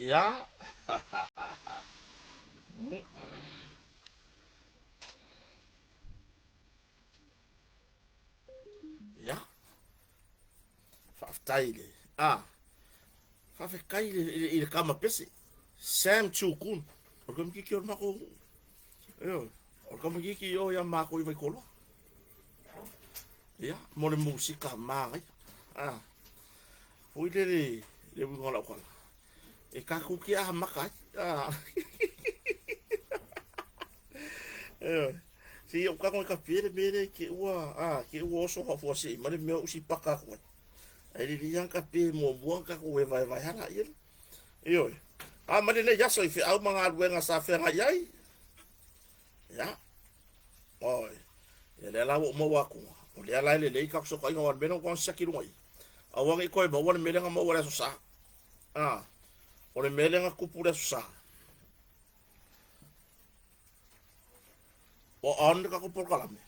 Ia. Ia. Faafetai le a. Faafetai i le kama pese. Sam Chukun. O le kamakiki o le makou. Ioe. O le kamakiki o ia makou i Vaikoloa. Ia, mo le musika manaia. A. Foi le le uiga o lau tala. E tatou te amata ai. A. Ioe. Se i ou tago e kapie le mea lea te ua, a, te ua oso faafuasei mai le mea o usi paka atu ai. Ae lelei lava kape muamua ona tatou evaevae ala ia le. Ioe. A mai lenei aso i feau ma galuega sa feagai ai. Ia. Oi. Ia lea la ua ou maua atu. O lea la e lelei ka fesooaiga o le mea lea ua siaki luga i. Aua ne i toe maua le mea lea na maua i le Aso Sa. A. O le mea lea na tupu i le Aso Sa. Ua on le tatou polokalame.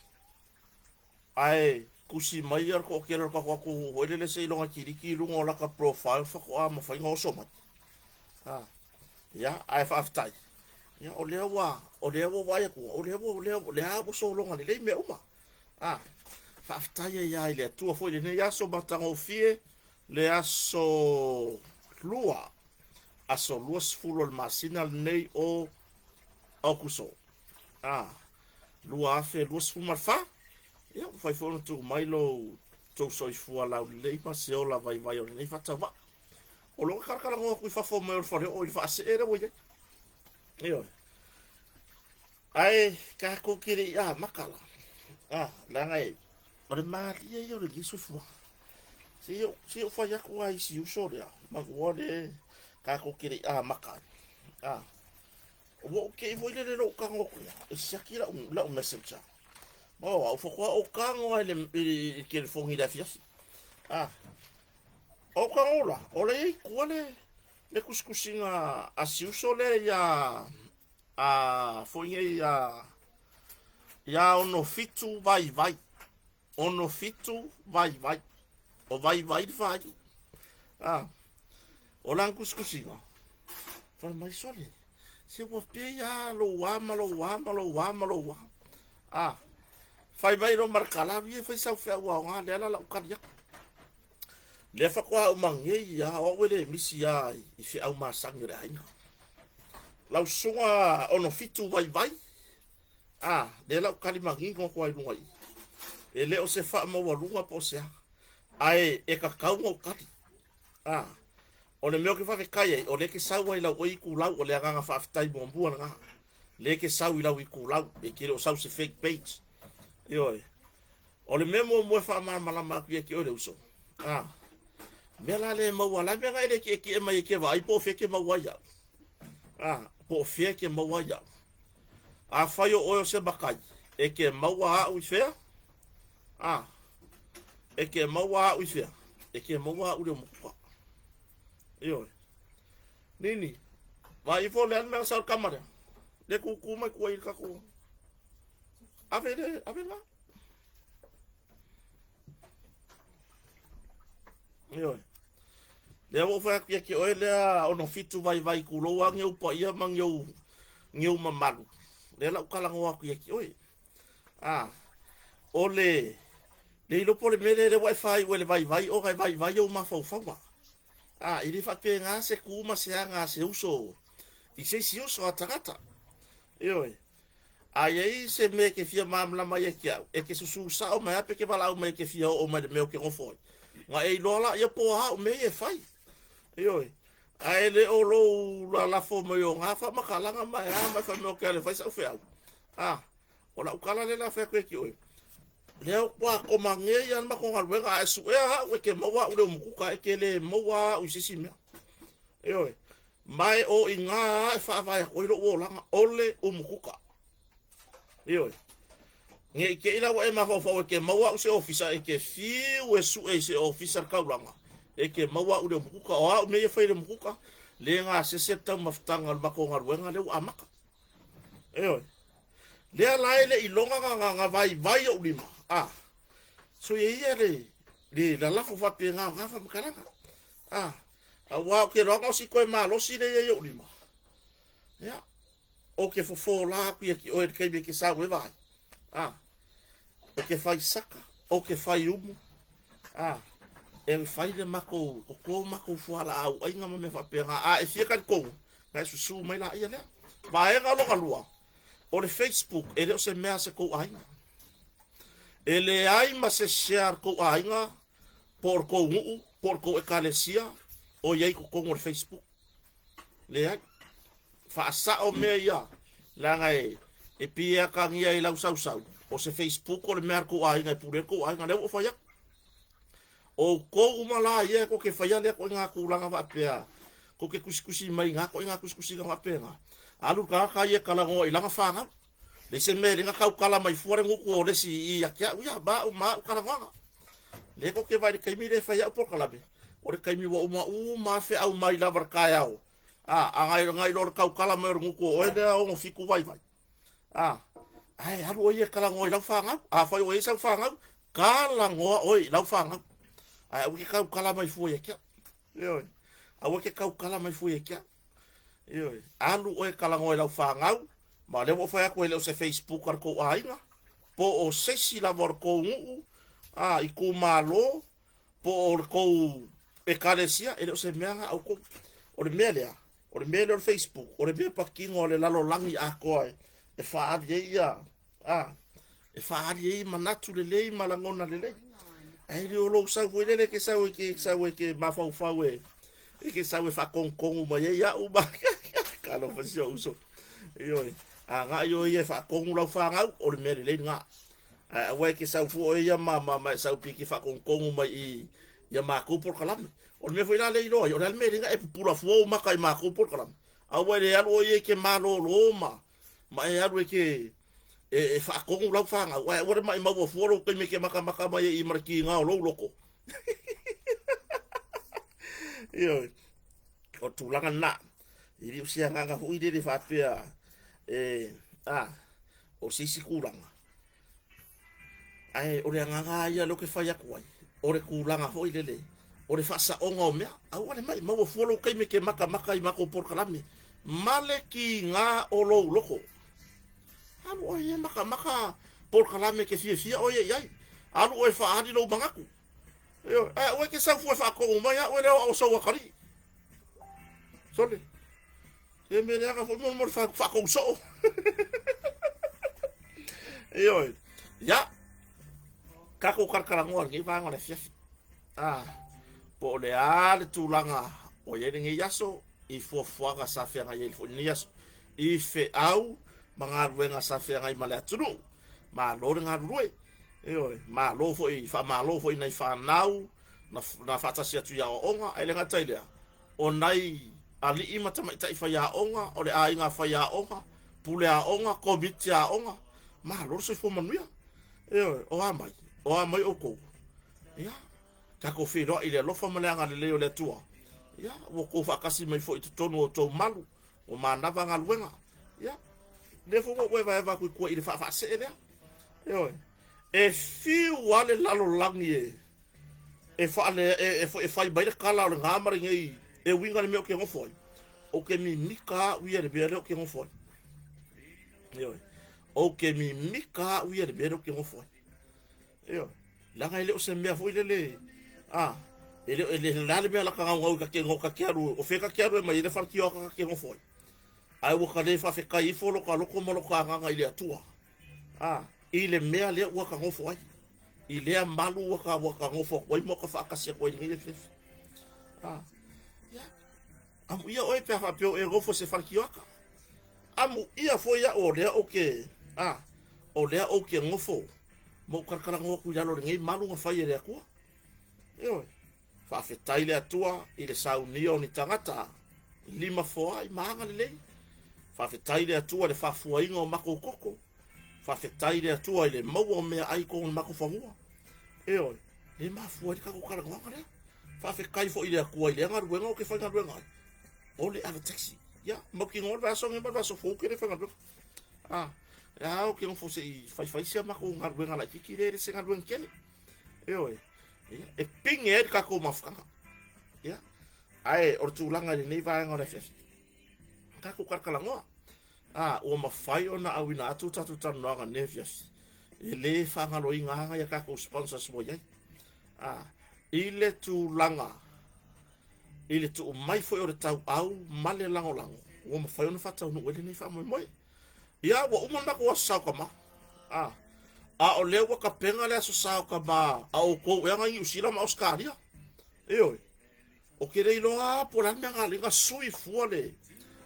Ae tusi mai le toatele o le tatou atunuu foi lele seiloga e kiliki i luga o lata profile faatoa mafai ona oso mai. A. Ia, ae faafetai. Ia, o lea ua, o lea ua vaai atu, o lea ua, o lea, o lea ua sologa lelei mea uma. A, faafetai ai lava i le Atua foi i lenei aso matagofie, le aso lua, aso 20 o le masina lenei o Aokuso. A, 2024. Ia, ua mafai foi ona tuu mai lo tou soifua laulelei ma se ola vaivai o lenei faatauvaa. O lo o talatalanoa atu i fafo mai o le faleoo i le faasee lea ua i ai. Ioe. Ae tatou te le i amata la. A, leaga e, o le malie ia o lenei soifuaga. Se i ou fai atu lava i si uso lea, manatua le tatou te le i amata ai. A, ua ou te i foi lele lou tago atu ia, e siaki lau messenger. Oh, au faatoa ou tago lava i le telefoni i le afiafi. A, o tago la, o lea i tua le tusitusiga a si uso lea ia a foi nei ia ia ono fitu vaivai. Ono fitu vaivai. O vaivai le faaiu. A, o lana tusitusiga, fai mai sole, se ua pei lava lou a ma lou a ma lou a ma lou a. A, fai mai loa ma le tala, alu ia e fai sau feau aoga, lea la o le a ou tali atu. Lea faatoa uma nei lava, o au e le misi lava i feau masani o le aiga. Lau susuga ono fitu vaivai, a, lea la ou tali manino atu ai i luga i i. E le o se faamaualuga po o se a, ae e tatau ona ou tali. A, o le mea ou te faafetai ai, o lea e te sau ai i lau oe itulau, o le agaga faafetai muamua lena. Lea e te sau i lau itulau, e te le o sau i se fake page. Ioe. O le mea muamua e faamalamalama atu ia te oe le uso, a, mea la lea e maua, la mea na e le tietie mai e te vaai po o fea e te maua ai au. A, po o fea e te maua ai au. Afai o oe o se matai, e te maua au i fea? A, e te maua au i fea? E te maua au i le umukuka. Ioe. Nini, vaai ifo le a le mea na sau i le kama lea. Le kūkū mai tua i le tatou. Ave le, ave la. Ioe. Lea ua ou fai atu ia te oe lea ono fitu vaivai tulou a ni ou paia ma ni ou mamalu. Lea la ou talanoa atu ia te oe. A, o le le iloa po o le mea lea lea ua e faaiu ai i le vaivai ona e vaivai ou mafaufauga. A, e le faapena se tu ma se aga a se uso i se isi uso a tagata. Ioe. A i ai se mea e te fia malamalama ai ia te au, e te susū sao mai lava pe te valaau mai e te fia oo mai i le mea ou te nofo ai. Na e iloa laia po o a au mea ia e fai. Ioe. Ae le o lou lalafo mai o ngā faamatalaga ma e a ma e fai mai ou te alu e fai sau feau. A, o lau tala lea o le a fai atu ia te oe, lea ua koma nei lava le matou galuega, a e suea au e te maua au i le umukuka, e te le maua au i se isi mea. Ioe. Ma e o i gā e faavae atu ai lou olaga, o le umukuka. Ioe. Ne i te i la ua e mafaufau e te maua au i se ofisa, e te fiu e sue i se ofisa le taulaga, e te maua au i le umukuka. O a au mea ia e fai i le umukuka, le gasese le taumafataga o le matou galuega lea ua amata. Ioe. Lea la e le i loga na vaivai ou lima, a, so ia ia le lalafo faapena o na faamatalaga. A, Auā ou te iloa na o si toe malosi lea i ai i ou lima. Ia, ou te fofola atu ia te oe i le taimi e te sau e vaai. A, ou te fai saka, ou te fai umu. A, e fai le matou, toto matou fualaau aina ma mea faapena. A e fia talitonu, na e susu mai laia lea. Vaega lona lua, o le Facebook e le o se mea a se tou aiga. E leai ma se share a le tou aiga po o le tou nuu po o le tou ekalesia o i ai i totonu o le Facebook. Leai. Faasao mea ia, leaga e pei e atagia i lau sausau, o se Facebook o le mea a le tou aiga e pule ai le tou aiga. Lea ua ou fai atu. Outou uma la ia e tou te faia lea koiga tulaga faapea, tou te tusitusi mai i na koiga tusitusiga faapena, alu le tagata ia e talanoa i lana fanau. Leai se mea e le na tautala mai fua le gutu o le isi i ia te au ia, ma au ma au talanoaga. Lea tou te vaai i le taimi lea e fai ai au polokalame, o le taimi ua uma uma lava feau mai lava i le taeao, a, a nai lo le tautala mai o le gutu o oe lea 67 vaivai. A, ae alu oe ia e talanoa i lau fanau. Afai ua i ai sau fanau, talanoa oe i lau fanau. Ae aua e te tautala mai fua ia te au. Ioe. Aua e te tautala mai fua ia te au. Ioe. Alu oe e talanoa i lau fanau, ma o lea ua ou fai atu e le o se Facebook a le tou aiga, po o se isi lava o le tou nuu, a, itumalo, po o le tou ekalesia, e le o se mea na outou. O le mea lea, o le mea lea o le Facebook, o le mea patino a le lalolagi atoa e faaali ai ia, a, e faaali ai manatu lelei ma lagona lelei. Ae le o lou sau foi lele e te sau e te sau e te mafaufau e e te sau e faatogitogu mai ai au ma talofa si ou uso. Ioe, agai oe ia e faatonu lau fanau, o le mea lelei lena. Ae aua e te sau fua oe ia ma ma ma e sau pei e te faatogitogu mai i ia matou polokalame. O le mea foi la lea e iloa ai, o le a le mea e le e pupula fua ou maka i matou polokalame. Aua e le alu oe ia e te malolo ma ma e alu e te e faatonu lau fanau, ae aua le maimau fua lou taimi e te matamata mai ai i ma le kiga o lou loto. Ioe, o le tulaga lena. E le o se agaga foi lele faapea e a o se isi tulaga. Ae o le agaga lava ia lea ou te fai atu ai, o le tulaga foi lele, o le faasaoga o mea. Aua le maimau fua lou taimi e te matamata i matou polokalame ma le kiga o lou loto. Alu oe e matamata polokalame e te fiafia oe i ai. Alu oe e faaali lou manatu. Ioe, ae aua e te sau fua e faatonu mai au e le o au sou atalii. Sole. E mea leaga foi mo le faatonu soo. Ioe. Ia. Tatou talatalanoa i lenei vaega o le afiafi. Ah, po o le a le tulaga o i ai lenei aso i fuafuaga sa feagai ai foi lenei aso i feau ma galuega sa feagai ma le atunuu. Malo le galulue. Ioe, malo foi, faamalo foi i nai fanau na, na faatasi atu i aoaoga, ae le gata i lea, o nai alii ma tamaitai faiaoga, o le aiga faiaoga, pule aoga, komiti aoga, malo le soifua manuia. Ioe, o a mai, o a mai outou. Ia, tatou feiloai i le alofa ma le agalelei o le Atua. Ia, ua outou faatasi mai foi i totonu o outou malu, ua manava galuega. Ia, lea foi ua ou evaeva atu i tua i le faafaasee lea. Ioe, e fiu lava le lalolagi e e faale e, e, e fai mai le kala o lena ma lenei e uiga i le mea ou te nofo ai. Ou te mimika au ia i le mea lea ou te nofo ai. Ioe. Ou te mimika au ia i le mea lea ou te nofo ai. Ioe. Leaga e le o se mea foi lele, a, e le, e le, le a le mea laka gaugau i ka te, ka te alu, o fea ka te alu e mai ai le faletioaka ka te nofo ai. Ae ua ka le faafetai ifo lo ka loko ma lo ka agaga i le Atua. A, i le mea lea ua ka nofo ai. I lea malu ua ka, ua ka nofo atu ai ma ua ka faatasi atu ai i lenei afiafi. A, ia, amuia oe pe a faapea o e nofo i se faletioaka. Amuia foi au o lea ou te, a, o lea ou te nofo ma ou talatalanoa atu i lalo o lenei malu na fai e le Atua. Ioe. Faafetai le Atua i le saunia o ni tagata lima foai ma agalelei. Faafetai le Atua i le faafuaina o matou koko. Faafetai le Atua i le maua o meaai i totonu o le matou fanua. Ioe, le mafua ai le tatou talanoaga lea. Faafetai foi i le Atua i lea galuega ou te faigaluega ai, o le ave taxi. Ia, mautinoa le vaiaso nei ma le vaiaso fou ou te le faigaluega. A, a ou te nofo se i faifai si a matou galuega laitiiti lea e le se galuega tele. Ioe, ia, e pine ai le tatou mafutaga. Ia, Ae o le tulaga i lenei vaega o le afiafi, tatou talatalanoa. A ua mafai ona auina atu tatou talanoaga i lenei afiafi, e le faagaloina lava nai a tatou sponsors ua i ai. A i le tulaga i le tuu mai foi o le tauau ma le lagolago, ua mafai ona faataunuu ai lenei faamoemoe. Ia, ua uma le matou Aso Sa o Tama. A, a o lea ua tapena le Aso Sa o Tama a outou ea nai Niu Sila ma Ausetalia. Ioe. Ou te le iloa lava po o le a le mea na ala ai ona sui fua le,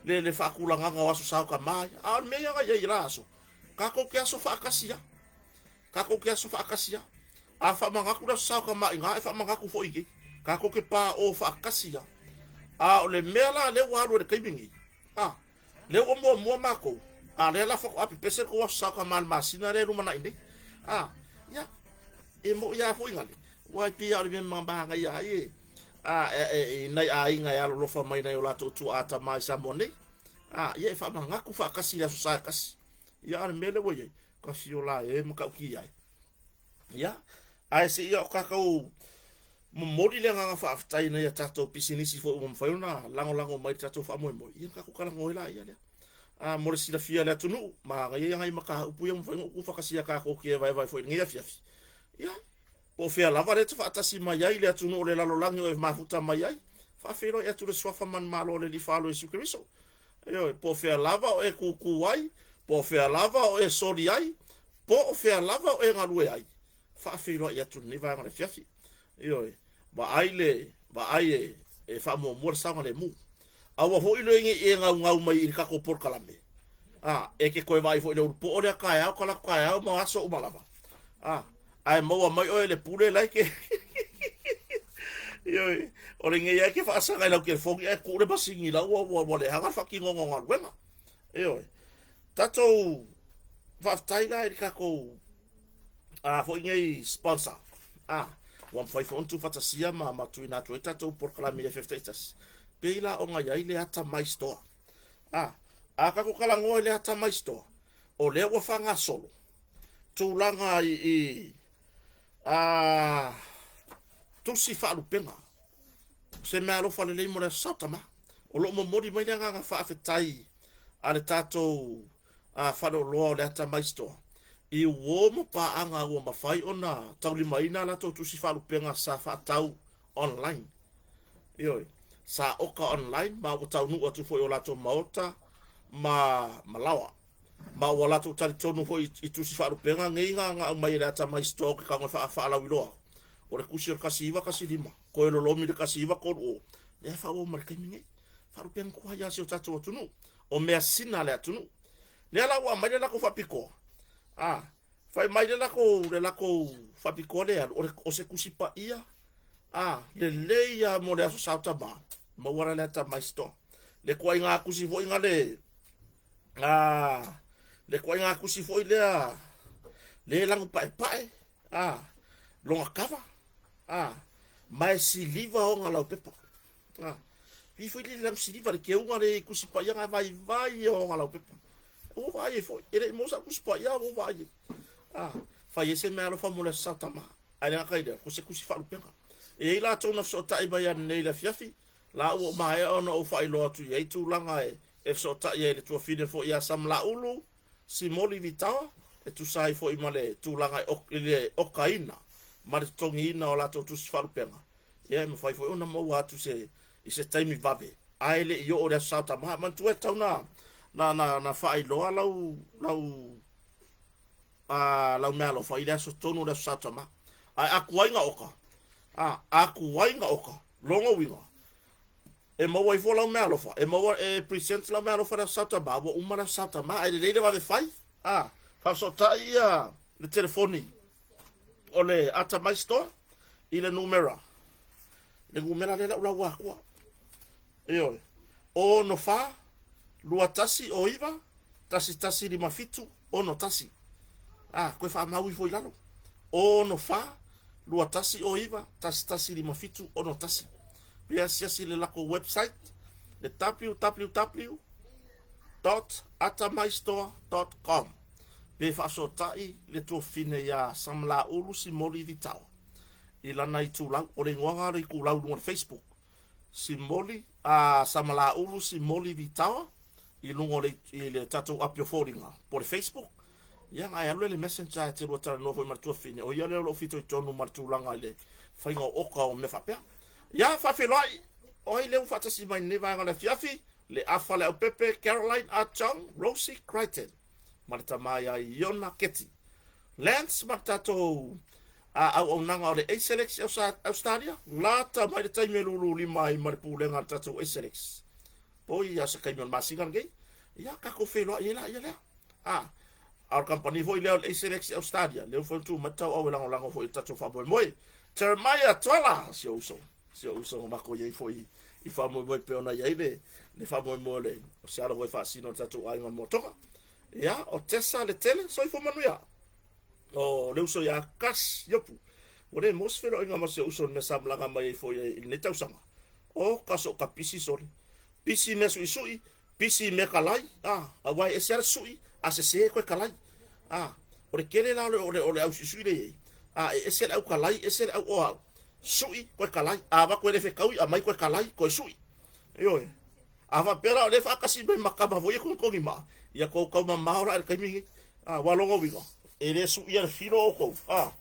le, le faatulagaga o Aso Sa o Tama ia. A o le mea ia na i ai i la aso, tatou te aso faatasi lava. Tatou te aso faatasi lava. A faamanatu le Aso Sa o Tama i ina, e faamanatu foi i inei. Tatou te paoo faatasi lava. A o le mea la lea ua alu ai i le taimi nei, a, lea ua muamua matou, a lea la faatoa pepese le tou Aso Sa o Tama i le masina lea e lumanai nei. A, ia, e moni lava foi gale, aua e pei lava o le mea manaia ai e, a, e, e, i nai aiga e alolofa mai nai o latou tuaa tama i Samoa nei. A, ia e faamanatu faatasi i le Aso Sa e tasi. Ia, a o le mea lea ua i ai, ka fiola e matautia ai. Ia, ae seia o tatou momoli le agaga faafetai i nai a tatou pisinisi foi ua mafai ona lagolago mai i le tatou faamoemoe, ia ona tatou talanoa ai laia lea. A, mo le silafia e le atunuu, manaia ia nai mataupu ia ua mafai ona tuufaatasia tatou te vaevae foi i lenei afiafi. Ia, po o fea lava lea e te faatasi mai ai i le atunuu o le lalolagi o e mafuta mai ai, faafeiloai atu i le Suafa manumalo o le Alii Faaola o Iesu Keriso. Ioe, po o fea lava o e kūkū ai, po o fea lava o e soli ai, po o fea lava o e galue ai, faafeiloai atu i lenei vaega o le afiafi. Ioe, vaai le, vaai e, e faamuamua le saogalemu. Aua foi le ne i e gaugau mai i le tatou polokalame. A, e te toe vaai foi i le ulupoo lea taeao, talaatu taeao ma aso uma lava. A, ae maua mai oe e le pule la e te Ioe, o lenei lava e te faasaga i lau telefoni ae tuu le masini i lau ua, ua, ua leaga le faatinoga o galuega. Ioe, tatou faafetai la i le tatou a foi nei sponsor. A, ua mafai foi ona tuufaatasia ma, ma tuuina atu ai tatou polokalame i FF taitasi. Pei la ona i ai le Atamai Store. A, a tatou talanoa i le Atamai Store, o lea ua faagasolo tulaga i, i a, tusi faalupega. O se mea alofa lelei mo le Aso Sa o Tama. O lo o momoli mai le agaga faafetai a le tatou a, faleoloa o le Atamai Store i uo ma paaga ua mafai ona taulimaina a latou tusi faalupega sa faatau online. Ioe, sa oka online ma ua taunuu atu foi i o latou maota ma malaoa. Ma ua latou talitonu foi i tusi faalupega nei na na aumai e le Atamai Store o ke tago e faalauiloa. O le tusi o le 1915, koe lolomi le 1930, lea e faaauau mai le taimi nei. Faalupega tuai lava si o tatou atunuu. O measina a le atunuu. Lea la ua aumai le latou faapitoa. A, fai mai le latou, le latou faapitoa lea e alu, o, le, o se tusi paia, a, lelei lava mo le Aso Sa o Tama, maua la le Atamai Store. Le ituaiga tusi foi na le, a, le ituaiga tusi foi lea le lanu paepae, a, lona kava, a, ma e siliva ona laupepa. A, pei foi le lanu siliva le keuga le tusi paia na vaivai ia ona laupepa. Ua vaai ai foi, e le i maua sau tusi paia, ua vaai ai. A, fai ai se mea alofa mo le Aso Sa o Tama. Ae le gata i lea, o se tusi faalupega. E i ai latou na fesootai mai ananei i le afiafi, la ua maea ona ou faailoa atu i ai tulaga e fesootai ai i le tuafine foi ia Samalaulu Simoli Vitaoa, e tusa ai foi ma le tulaga i le okaina ma le totogiina o latou tusi faalupega. Ia e mafai foi ona maua atu se, i se taimi vave, ae le i oo i le Aso Sa o Tama. Manatua e tatau na, na, na, na faailoa lau, lau, a, lau meaalofa i le aso tonu o le Aso Sa o Tama. Ae a tuai na oka, a, a tuai na oka, lona uiga, e maua ifo lau meaalofa, e maua, e present lau meaalofa i le Aso Sa o Tama, ua uma le Aso Sa o Tama, ae lelei le vave fai, a, faafesootai ia le telefoni o le Atamai Store i le numera, le numera lea la lau atua. Ioe. 64 21 09 11 57 61. A, koe faamau ifo i lalo. 64 21 09 11 57 61. Pe asiasi le lakou website le www.atamaistore.com pe faafesootai le tuafafine iā Samalaulu Simoli Vitao i lana itulau, o le igoa lena o le itulau i luga o le Facebook. Simoli, a Samalaulu Simoli Vitawa i luga o le, i le tatou api o foliga po o le Facebook. Ia, na e alu lea i le Messenger e te lua talanoa foi ma le tuafafine, o ia lea o lo o fitoitonu ma le tulaga i le faiga o oka o mea faapea. Ia, faafeiloai, o ai lea ua faatasi mai i lenei vaega o le afiafi? Le Afa Leaupepe, Caroline Ah Chong, Rosie Crichton ma le tama ia Iona Keti. Lance ma le tatou auaunaga o le Acelex i Australia, lata mai le taimi e lulu lima ai ma le pulega a le tatou Acelex. Poi a se taimi o le masina lenei, ia tatou feiloai ai laia lea. A, a o le kamupani foi lea o le Acelex i Australia, lea ua fai ona tu mai le tauau e lagolago foi i le tatou faamoemoe. Jeremiah Tuala, si ou uso, si ou uso na matou i ai foi i faamoemoe pei ona i ai le, le faamoemoe o le, o se ala foi faasino o le tatou aiga o le Moatoga. Ia, o Tessa Letele, soifua manuia. O le uso ia Kas Iopu. Ua le maua se feiloaiga ma si ou uso i le mea sa malaga mai ai foi i lenei tausaga. O ka so ka pisi sole. Pisi mea suisui, pisi mea kalai, a, aua e ese lava le sui, a sese koe kalai. A, o le tele la o le, o le, o le au suisui lea e i ai, a, e ese le au kalai, ese le au oau. Sui, koe kalai. A avatu e le fetaui, aumai koe kalai, koe sui. Ioe. A faapea la o lea e faatasi mai ma tama foi ia togitogi maa, ia tou taumamao la i le taimi lenei. A, ua lona uiga, e le suia le filo outou. A,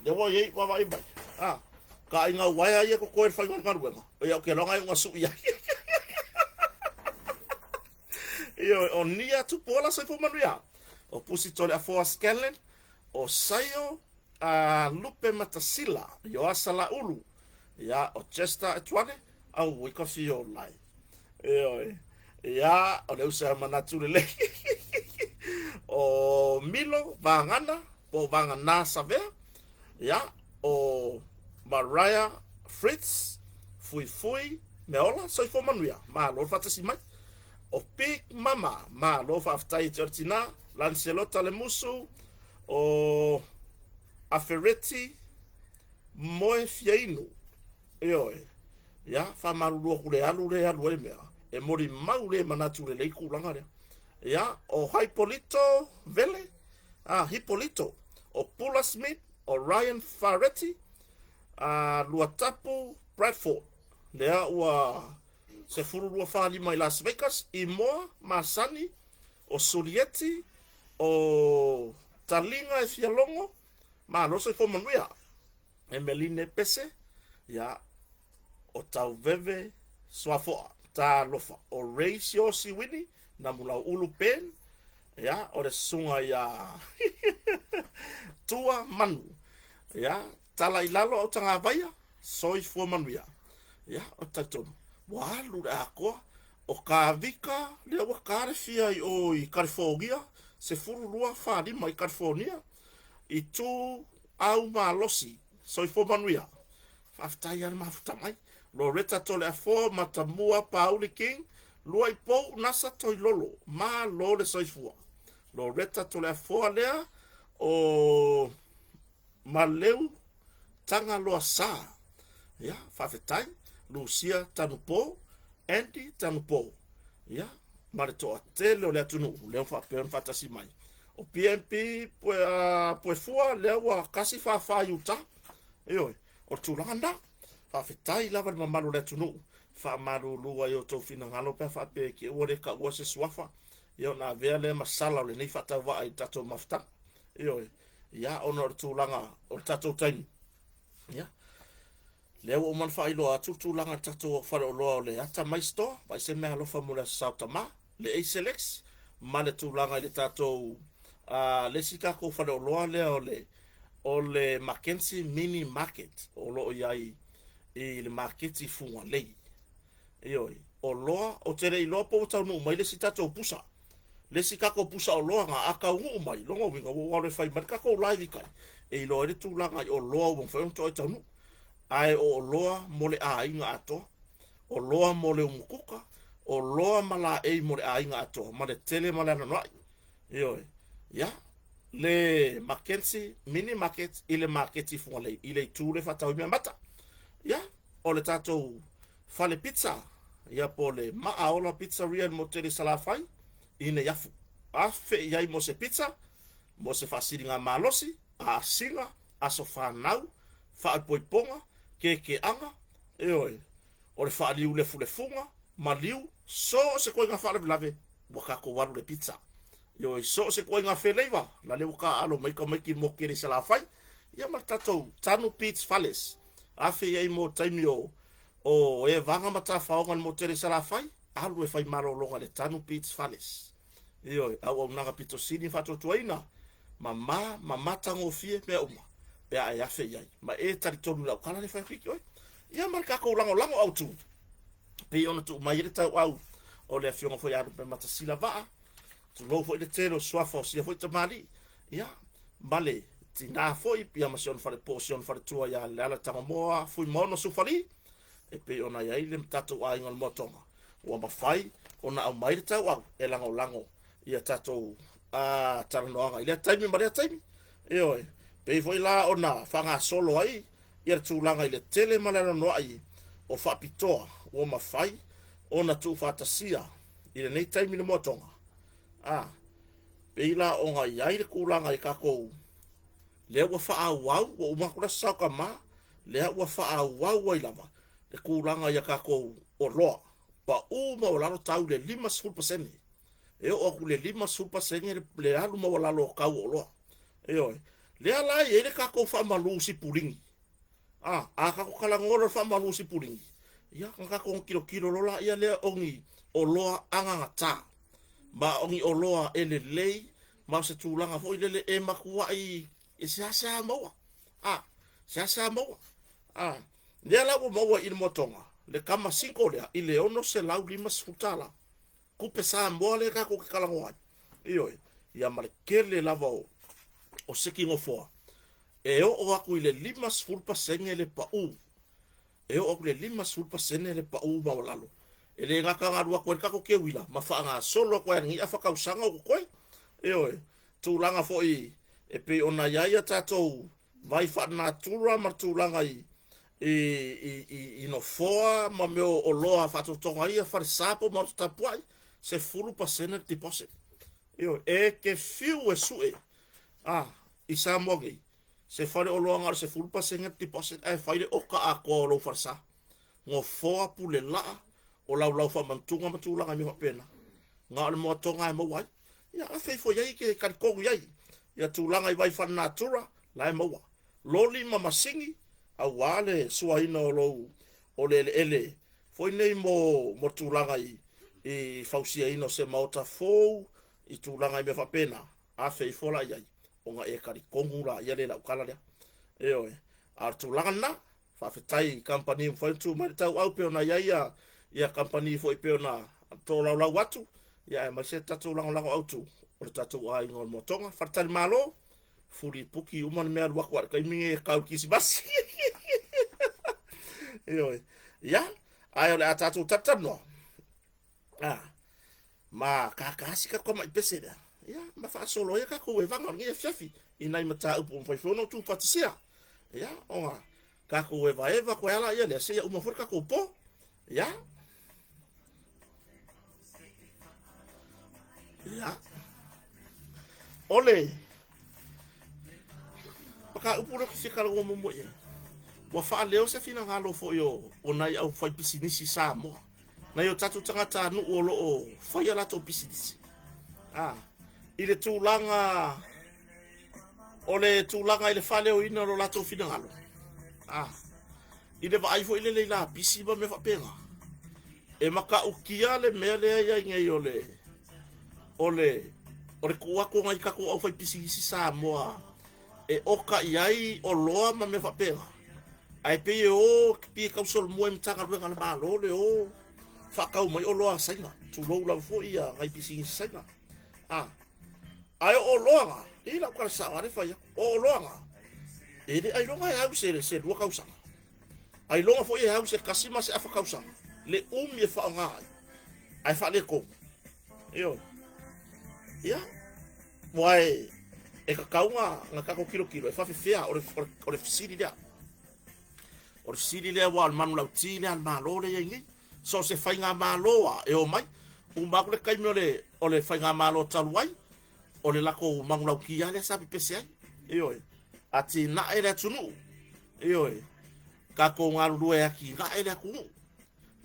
lea ua i ai, vaavaai mai. A, ka aiga uaea ia totoe i le faiga o le galuega, ia ou te iloa na iuga sui ai. Ioe, o Nia Tupuola Soifua Manuia, o Pusi Toleafoa Scanlan, o Saio a Lupe Matasila, Ioasa Laulu, ia, o Chester Etuane, Auoi ka fiolai. Ioe. Ia, o le uso e manatu lelei. O Milo Vagana, po o Vagana Savea. Ia, o Mariah Fritz, Fuifui Meola, soifua manuia. Malo le faatasi mai. O Big Mama, malo faafetai i te o le tina. Lancelota Lemusu, o Afereti Moe Fiainu, Ioe. Ia, faamalulu atu le alu lea e alu ai le mea, e molimau le manatu lelei tulaga lea. Ia, o Haipolito Vele, a, Hipolito, o Pula Smith, o Ryan Fareti, a, Luatapu Bradford, lea ua 12 45 i Las Vegas, Imoa Masani, o Sulieti, o Taliga e Fialogo, malo soifua manuia. Emeline Pese, ia, o Tauveve Suafoa, Talofa, o Ray Siosi Wini, Namulauulu Ben, ia, o le susuga ia Tua Manu, ia, Tala i lalo au tagavaia, soifua manuia. Ia, o te talitonu, ua alu le atoa, o Kavika, lea ua kalefia i o i Kalifonia, 12 45 i Kalifonia, I tū au malosi. Soifua manuia. Faafetai lava le mafuta mai. Loretta Toleafoa, Matamua, Pauli King, Luaipou, Nasa Toilolo. Malo le soifua. Loretta Toleafoa lea o Maleu Tagaloa Sa. Ia, faafetai. Lucia Tanupo, Andy Tanupo. Ia, ma le toatele o le atunuu lea ua faapea ona faatasi mai. O PMP Puefua lea ua kasi fāfā i uta. Ioe, o le tulaga lena. Faafetai lava i le mamalu o le atunuu. Faamalulu ai outou finagalo pe a faapea e te ua le taua se suafa, ia ona avea lea ma sala o lenei faatauvaa i le tatou mafutaga. Ioe, ia ona o le tulaga o le tatou taimi. Ia, lea ua uma ona faailoa atu le tulaga i le tatou faleoloa o le Atamai Store, vaai se meaalofa mo le Aso Sao Tama, le Acelex, ma le tulaga i le tatou, le isi tatou faleoloa lea o le, o le Mackenzie Mini Market o lo o i ai i le maketi i Fugalei. Ioe, oloa, ou te le iloa po ua taunuu mai le isi tatou pusa. Le isi tatou pusa oloa na, a taunuu mai, lona uiga ua ou alu e fai mai le tatou live i tai, e iloa ai le tulaga i oloa ua mafai ona toai taunuu. Ae o oloa mo le aiga atoa, oloa mo le umukuka, oloa ma laei mo le aiga atoa, ma le tele ma le anoanoai. Ioe, ia, le Mackenzie Mini Market i le maketi i Fugalei, i le itu lea e faatau ai meamata. Ia, o le tatou fale pizza, ia po o le Maaola Pizzeria i le motu tele i Salafai, i Neiafu. Afe i ai mo se pizza, mo se faasiliga malosi, asiga, aso fanau, faaipoipoga, kekeaga, ioe. O le faaliu lefulefuga, maliu, so o se koiga faalavelave, ua tatou alu le pizza. Ioe, so o se koiga feleiva, la le ua taaalo mai tamaiti mo kele Salafai, ia ma le tatou Tanu Beach Fales. Afe i ai mo taimi o evaga ma tafaoga le motele Salafai, alu e fai malologa le Tanu Beach Fales. Ioe, auaunaga pito sili faatuatuaina, mama, ma matagofie mea uma, pe a e afe i ai. Ma e talitonu i lau tala le fai atu oe. Ia ma le tatou lagolago autu, pei ona tuu mai ai le tauau o le afioga foi ia Lupematasila Vaa, tulou foi le tele o suafa o sia foi tamalii, ia, ma le tina foi, ia ma si ona falepo, si ona faletua ia Leala Tagamoa Fuimaono Sufali, e pei ona i ai le tatou aiga o le Moatoga, ua mafai ona aumai le tauau e lagolago ia tatou talanoaga i lea taimi ma lea taimi. Ioe, pei foi la ona faagasolo ai ia le tulaga i le tele ma le anoanoai o faapitoa ua mafai ona tuufaatasia i lenei taimi le Moatoga. Pei la ona i ai le tulaga i tatou lea ua faaauau, ua uma atu le aso Saotamā, lea ua faaauau ai lava le tulaga ia tatou oloa pau maualalo tau le 50%. E oo atu le 50% le alu maualalo o tau o oloa. Ioe, lea la e i ai le tatou faamalu sipuligi. A tatou talanoa loa le faamalu sipuligi, ia na tatou tilotilo loa la ia lea o ni oloa agagata, ma o ni oloa e lelei, ma o se tulaga foi lele e matuai e seasea maua. Seasea maua. Lea la ua maua i le Moatoga, le kama single lea i le $650. Tupe Samoa lea tatou te talanoa ai. Ioe, ia ma le tele lava o seki nofoa, e oo atu i le 50% le pau. E oo atu i le 50% le pau maualalo. E le gata na alu atu ai le tatou keuila, ma faagasolo atu ai lenei afa tausaga o totoe. Ioe, tulaga foi e pei ona i ai a tatou vai faanatura ma tulaga i nofoa ma mea o oloa faatotoga ia falesa po o maota tapuai, 10% le deposit. Ioe, e te fiu e sue i Samoa nei, se fale oloa na o le 10% le deposit ae fai le oka atoa o lou falesa. Nofoa, pule laa, o laulau faamatuga ma tulaga i mea faapena. Na o le Moatoga e maua ai. Ia afe ifo i ai ke talitonu i ai. Ia tulaga i vai faalenatura, la e maua. Loli ma masini, aua le suaina o lou o le eleele foi nei mo tulaga i fausiaina o se maota fou, i tulaga i mea faapena, afe ifo la i ai, ona e talitonu la ia le lau tala lea. Ioe, a o le tulaga lena, faafetai i kamupani ua mafai ona tuu mai le tauau pei ona i ai ia kamupani foi pei ona tolaulau atu, ia aemaise le tatou lagolago autu o le tatou aiga o le Moatoga. Faletalimalo, fuli puki uma le mea alu atu a le taimi nei e tau kisimasi. Ioe, ia, ae o le a tatou talatalanoa, ma kakasi ka tamai pese lea, ia, ma faasolo ai tatou evaga o lenei afiafi i nai mataupu ua mafai foi ona tuufatisia. Ia, ona tatou evaeva koe ala ia lea, seia uma foi le tatou po. Ia. Ia. O le mataupu lea ou te fia talanoa muamua i ai, ua faaleo se finagalo foi o nai au fai pisinisi Samoa, nai o tatou tagatanuu o lo o fai a latou pisinisi. I le tulaga o le tulaga i le faaleoina o lo latou finagalo. I le vaai foi lele i lapisi ma mea faapena. E matautia le mea lea i ai nei o le tuu atu o nai tatou au fai pisinisi Samoa e oka i ai oloa ma mea faapena. Ae pei e o pei e tausolomua i Matagaluega a le Malo le o faatau mai oloa a Saina. Tulou lava foi ia nai pisinisi Saina. Ae o oloa na, e lau tala sao lava le fai atu. O oloa na, e le ailoga e au se 2 tausaga. Ailoga foi e au se 1 ma se afa tausaga. Le umi e faaaoga ai, ae faaletonu. Ioe. Ia, aua e tatau na tatou tilotilo e faafefea o le fesili lea. O le fesili lea aua o le manulauti lea a le Malo lea e i ai nei. So o se faigamalo a e omai, uma atu le taimi o le faigamalo talu ai, o le latou manulauti lava lea sa pepese ai. Ioe, atinae le atunuu. Ioe, tatou galulue e atinae le atunuu.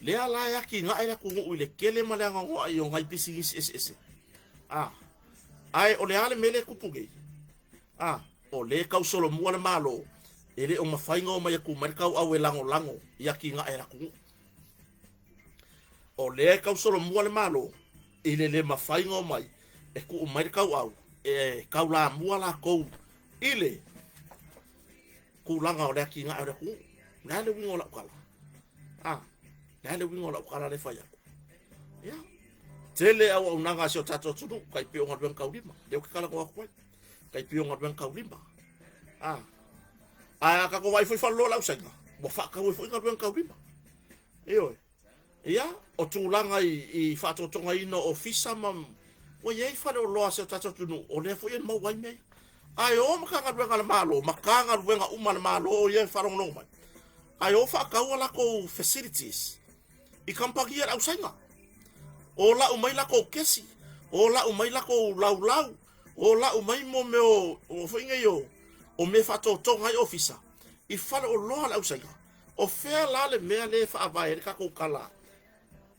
Lea la e atinae le atunuu i le tele ma le anoanoai o nai pisinisi eseese. A, ae o le a le mea lea e tupu nei? A, o lea e tausolomua le Malo, e le o mafai ona omai atu mai le tauau e lagolago i atinae a le atunuu. O lea e tausolomua le Malo i le le mafai ona omai e tuu mai le tauau e taulamua latou i le tulaga o le atinae o le atunuu. O le a le uiga o lau tala? A, o le a le uiga o lau tala lea e fai atu? Ia, tele auaunaga a si o tatou atunuu, tai pei o galuega taulima, lea ou te talanoa atu ai, tai pei o galuega taulima. A, ae a tatou vaai foi i faleoloa o le ausaiga, ua faatau ai foi galuega taulima. Ioe. Ia, o tulaga i faatotogaina o ofisa ma ua i ai faleoloa a si o tatou atunuu, o lea foi e maua ai mea ia. Ae o Matagaluega a le Malo, Matagaluega uma a le Malo ia e faalogologo mai, ae o faatau a latou facilities i kamupani a le ausaiga. O lau mai latou kesi, o lau mai latou laulau, o lau mai mo mea o foi nei o mea e faatotoga ai ofisa i faleoloa a le ausaiga. O fea la le mea lea e faavae ai le tatou tala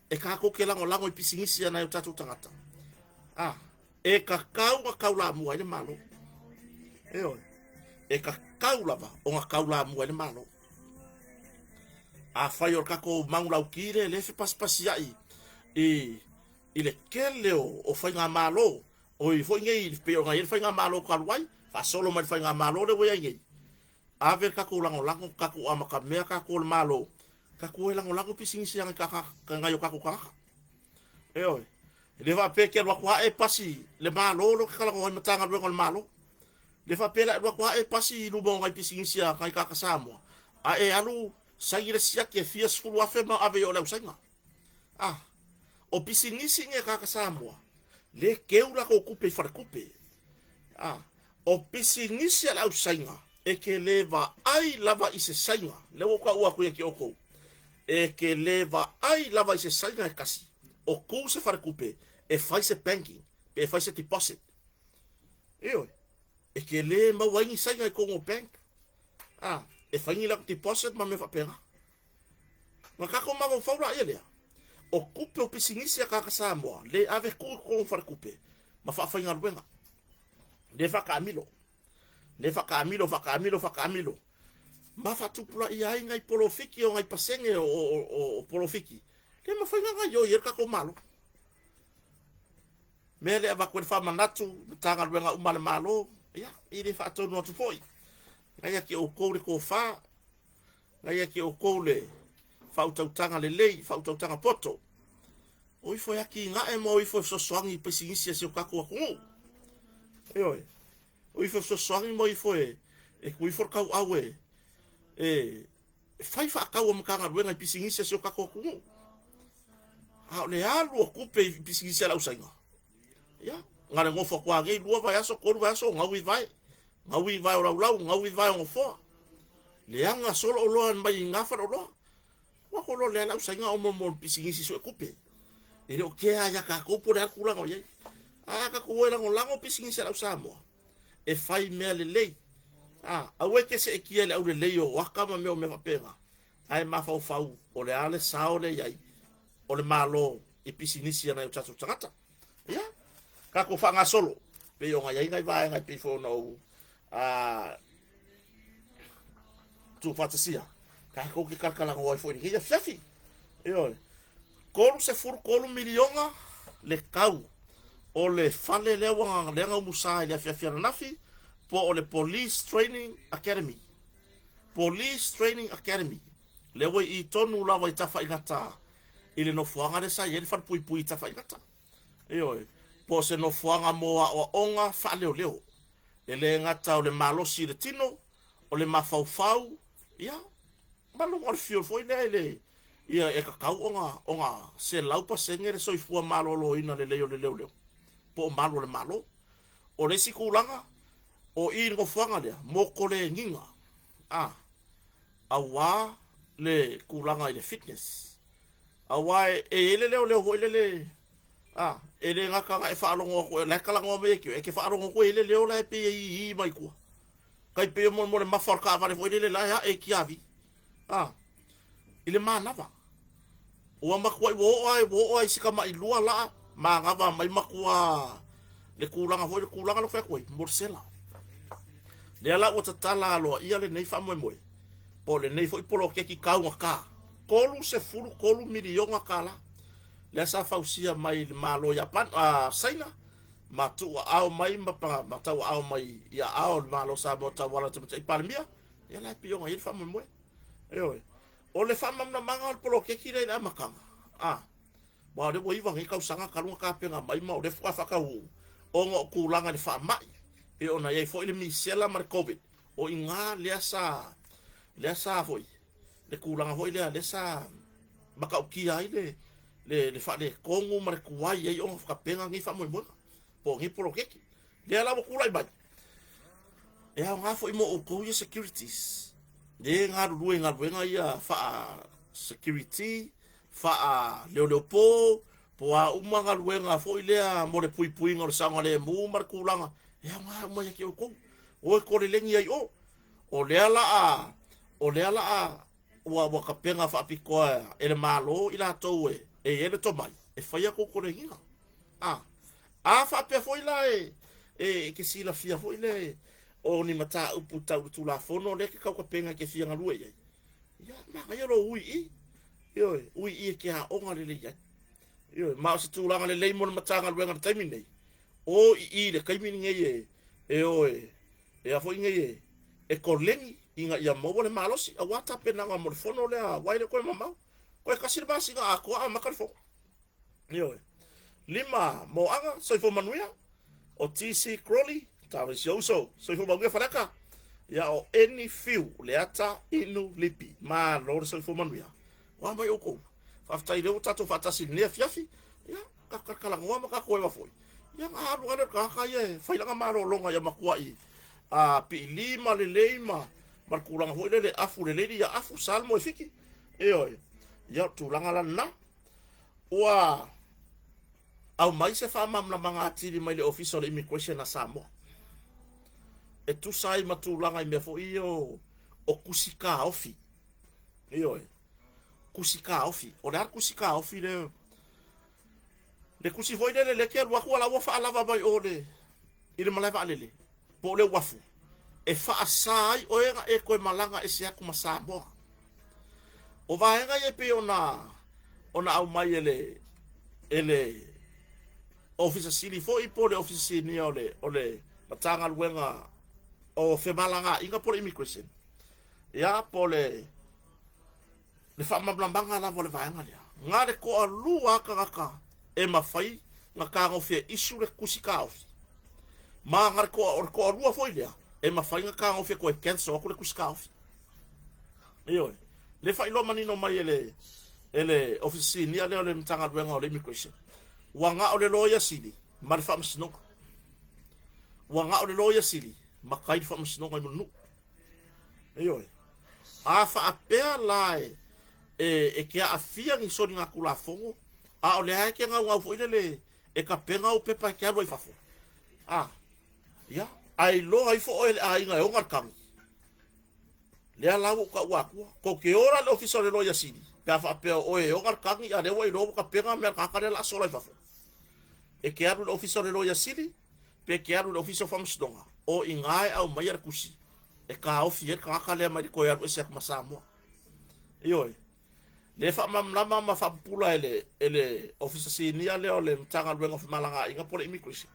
e tatou te lagolago i pisinisi a nai o tatou tagata? A, e tatau ona taulamua ai le Malo. Ioe, e tatau lava ona taulamua ai le Malo. Afai o le tatou manulauti lea lea e fepasipasiai i le tele o faigamalo, oi foi nei pei ona i ai le faigamalo talu ai, faasolo mai le faigamalo lea ua i ai nei, ave le tatou lagolago, tatou amatamea tatou o le Malo, tatou e lagolago pisinisi a nai o tatou tagata. Ioe, e le faapea e te alu atu lava e pasi le Malo lea ou te talanoa ai Matagaluega o le Malo. Le faapea la e alu atu lava e pasi i luma o nai pisinisi a nai tagata Samoa, a e alu saini le siaki e fia sefulu afe ma ave i o le ausaiga. Ah, o pisinisi nei a tagata Samoa, le keu latou tupe i faletupe. Ah, o pisinisi a le ausaiga e te le vaai lava i se saiga, lea ua ou taua atu ia te outou, e te le vaai lava i se saiga e tasi, o tu se faletupe e fai se banking pe e fai se deposit. Ioe, e te le maua ai ni saiga i totonu o bank, ah, e fai ni latou deposit ma mea faapena. Na tatou mafaufau laia lea, o tupe o pisinisi a tagata Samoa, le ave tuu i totonu o faletupe ma faafaigaluega. Le faataamilo, le faataamilo, faataamilo, faataamilo. Ma faatupulaia ai nai polofiki o nai pasene o polofiki. Le mafai ona gaoioi ai le tatou Malo. Mea lea e avatu ai le faamanatu, Matagaluega uma a le Malo, ia, e le faatonu atu foi. Nai ia te outou le tofa, Nai ia te outou le faautautaga lelei, faautautaga poto. O ifo e atinae ma o ifo e fesoasoani i pisinisi a si o tatou atunuu. Ioe. O ifo e fesoasoani ma o ifo e tuu ifo le tauau e fai faatau a Matagaluega i pisinisi a si o tatou atunuu. A o le alu o tupe i pisinisi a le ausaiga, ia, na le nofo atu lava nei, 2 vaiaso, 3 vaiaso, gau i vae, gau i vae o laulau, gau i vae o nofoa. Leaga solo oloa mai i gā faleoloa. Ua ko loa lea le ausaiga o mo pisinisi sue tupe. E le o kea ia tatou po o le a le tulaga o i ai. A tatou o e lagolago pisinisi a le au Samoa, e fai mea lelei. A, aua e te seetia i le aulelei o aka ma mea o mea faapena, ae mafaufau o le a le sao lea i ai o le Malo i pisinisi a nai o tatou tagata. Ia, tatou faagasolo, pei ona i ai nai vaega e pei foi ona ou tuufaatasia, tatou te talatalanoa ai foi i lenei afiafi. Ioe, 33 miliona le tau o le fale lea ua lea na umusa i le afiafi ananafi, po o le Police Training Academy. Police Training Academy, lea ua i tonu lava i Tafaigata i le nofoaga lea sa i ai le falepuipui i Tafaigata. Ioe, po o se nofoaga mo aoaoga faaleoleo. E le gata o le malosi i le tino, o le mafaufau, ia, ma luga o le fio foi lea i le, ia, e tatau ona 100% le soifua maloloina lelei o le leoleo, po o malu o le Malo. O le isi tulaga, o i i le nofoaga lea, mo koleniga, a, auā le tulaga i le fitness. Auā e i ai le leoleo foi lele, a, e le gata ona e faalogo atu, la e talanoa mai e te oe, e te faalogo atu e i ai le leo la e pei e ī mai tua. Tai pei o mo le mafa o le taavale foi lele la e ae i tiavi, a, i le manava. Ua matuai ua oo lava, ua oo lava i si tamailua laa manava mai matua le tulaga foi le tulaga lea ou fai atu ai mo le sela. Lea la ua tatala aloaia lenei faamoemoe po o lenei foi poloketi taugata $33 miliona tala lea sa fausia mai le Malo o Iapani, Saina ma tuuaao mai ma tauaao mai i aao o le Malo o Samoa tauala i le Tamaitai Palemia. Ia la e pei ona i ai le faamoemoe. Ioe. O le faamalamalamaga o le poloketi lea i le amataga, a, aua o lea ua 9 nei tausaga talu ona tapena mai ma o lea faatoa faataunuu ona o tulaga i le faamai, pei ona i ai foi le misela ma le Covid, o i ina lea sa, lea sa foi, le tulaga foi lea, lea sa matautia ai le faaletonu ma le tuai ai ona tapena nei faamoemoega po o nei poloketi. Lea la ua tulai mai, e aoga foi mo outou ia securities, le galulue i galuega ia faa-security, faa-leoleopo, po o a uma galuega foi lea mo le puipuiga o le saogalemu ma le tulaga, e aoga uma ia te outou. O e kolelegi ai o. O lea la a, o lea la a ua tapena faapitoa e le Malo i latou e i ai le tomai e faia tou koleniga. A faapea foi la e te silafia foi le o ni mataupu tau le Tulafono lea e te tautapena e te fia galue i ai, ia, manaia lou ui i, ioe, ui i e te aoga lelei ai. Ioe, ma o se tulaga lelei mo le Matagaluega i le taimi nei, o i i le taimi lenei e o e a foi nei e koleni ina ia maua le malosi aua tapenaga mo le fono lea aua e le o toe mamao. Toe tasi le masina atoa amata le fono. Ioe. Lima Moaga, soifua manuia. O TC Crowley, talo i si ou uso, soifua manuia Faleata. Ia o Eni Fiu, Leata Inu Lipi, malo le soifua manuia. Ua mai outou. Faafetai lea ua tatou faatasi i lenei afiafi. Ia, tatou talatalanoa ma tatou eva foi. Ia, na alu lava lea o le tagata ia e fai lana malologa ia matuai piili ma lelei ma le tulaga foi lele afu lelei ia afu sa le moe fiki. Ioe. Ia, o le tulaga la lena. Ua aumai se faamalamalamaga atili mai le Ofisa o le Immigration a Samoa e tusa ai ma tulaga i mea foi ia o tusi taofi. Ioe, tusi taofi. O le a le tusi taofi lea? Le tusi foi lele lea ke alu atu ala ua faalava mai o le i le malae vaalele po o le uafu e faasa ai oe na e toe malaga ese atu ma Samoa. O vaega ia e pei ona aumai e le Ofisa Sili foi po o le Ofisa Sinia o le Matagaluega o Femalagaaiga po o le Immigration, ia po o le faamalamalamaga lava o le vaega lea. Na le toalua lava tagata e mafai na tagofi e issue le tusi taofi, ma na le toa, o le toalua foi lea e mafai na tagofi e toe cancel atu le tusi taofi. Ioe, le faailoa manino mai e le Ofisa Sinia lea o le Matagaluega o le Immigration, ua na o le Loia Sili ma le Faamasinoga. Ua na o le Loia Sili ma kai le Faamasinoga i Mulinuu. Ioe. A faapea la e te aafia ni soligatulafono, a o lea e te gaugau foi lele e tapena au pepa e te alu ai fafo. A, ia, a iloa ifo oe e le aiga e ona le tagi. Lea la ua ou taua atua. Tou te o la i le Ofisa o le Loia Sili, pe a faapea o oe e ona le tagi, a lea ua iloa ua tapena mea a le tagata lea o le a sola i fafo. E te alu i le Ofisa o le Loia Sili, pe te alu i le Ofisa o Faamasinoga, o i ina e aumaia le tusi e taofi ai le tagata lea mai le toe alu ese atu ma Samoa. Ioe. Le faamalamalama ma faapupula e le Ofisa Sinia lea o le Matagaluega o Femalagaaiga po o le Immigration,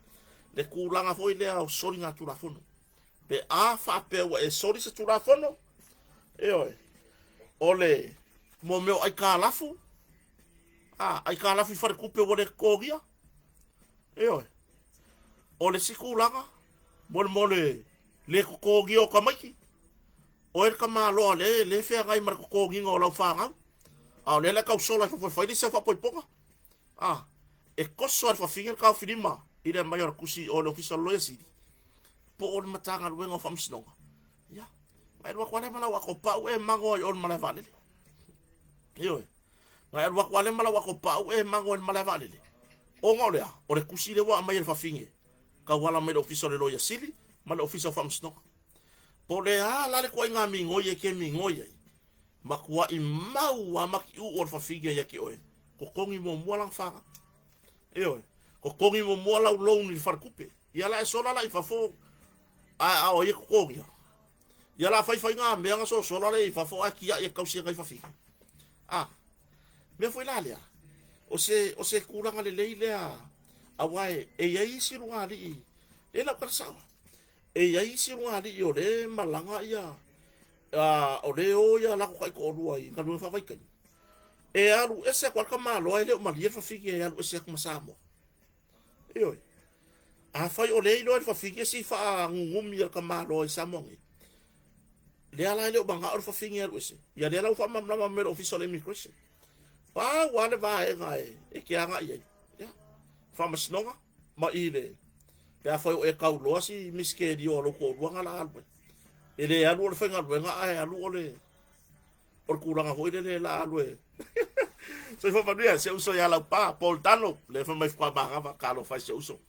le tulaga foi lea o soligatulafono. Pe a faapea ua e soli se tulafono, ioe, o le mo mea o aikalafu, aikalafu i faletupe ua le totogia, ioe, o le isi tulaga, mo le le totogia o tamaiti, oe le tamaloa le feagai ma le totogiga o lau fanau, a o lea le tausola e fafo e fai le isi au faapoipoga. E toso lava le fafine le taofilima i le aumai o le tusi o le Ofisa o le Loia Sili po o le Matagaluega o Faamasinoga. Ia, na e alu atu lava lea ma lau atopau e mago ai o le malae vaalele. Ioe, na e alu atu lava lea ma lau atopau e mago ai le malae vaalele. Ona o lea, o le tusi lea ua aumai e le fafine, tauala mai le Ofisa o le Loia Sili ma le Ofisa o Faamasinoga. Po o le a la le ituaiga migoi e ke migoi ai, matuai mau lava matiuu o le fafine ia te oe. Totogi muamua lana fanau. Ioe. Totogi muamua lau loan i le faletupe. Ia la e sola la i fafo a o ai e totogia. Ia la faifai ngā mea nga sosola le i fafo ae tia'i e tausi e nai fafine. A, mea foi la lea, o se tulaga lelei lea aua e i ai isi lugalii, lea lau tala sao, e i ai isi lugalii o lea e malaga ia, o lea e o ia latou taitoalua i galuega faavaitaimi, e alu ese atu lava le tamaloa e le o malie le fafine e alu ese atu ma Samoa. Ioe. Afai o lea e iloa e le fafine si faanunumi a le tamaloa i Samoa nei, lea la e le o manao le fafine e alu ese, ia lea la ua faamalamalama mai e le Ofisa o le Immigration. Pau lava le vaega e te agai ai, ia, faamasinoga ma i le, pe afai o e tauloa si miskelio a lou toalua na la alu ai. E le alu o le faigaluega ae alu o le o le tulaga foi lele la alu e soifua manuia si ou uso ia Laupa Paul Dano le fai mai faatoa magava talofa i si ou uso.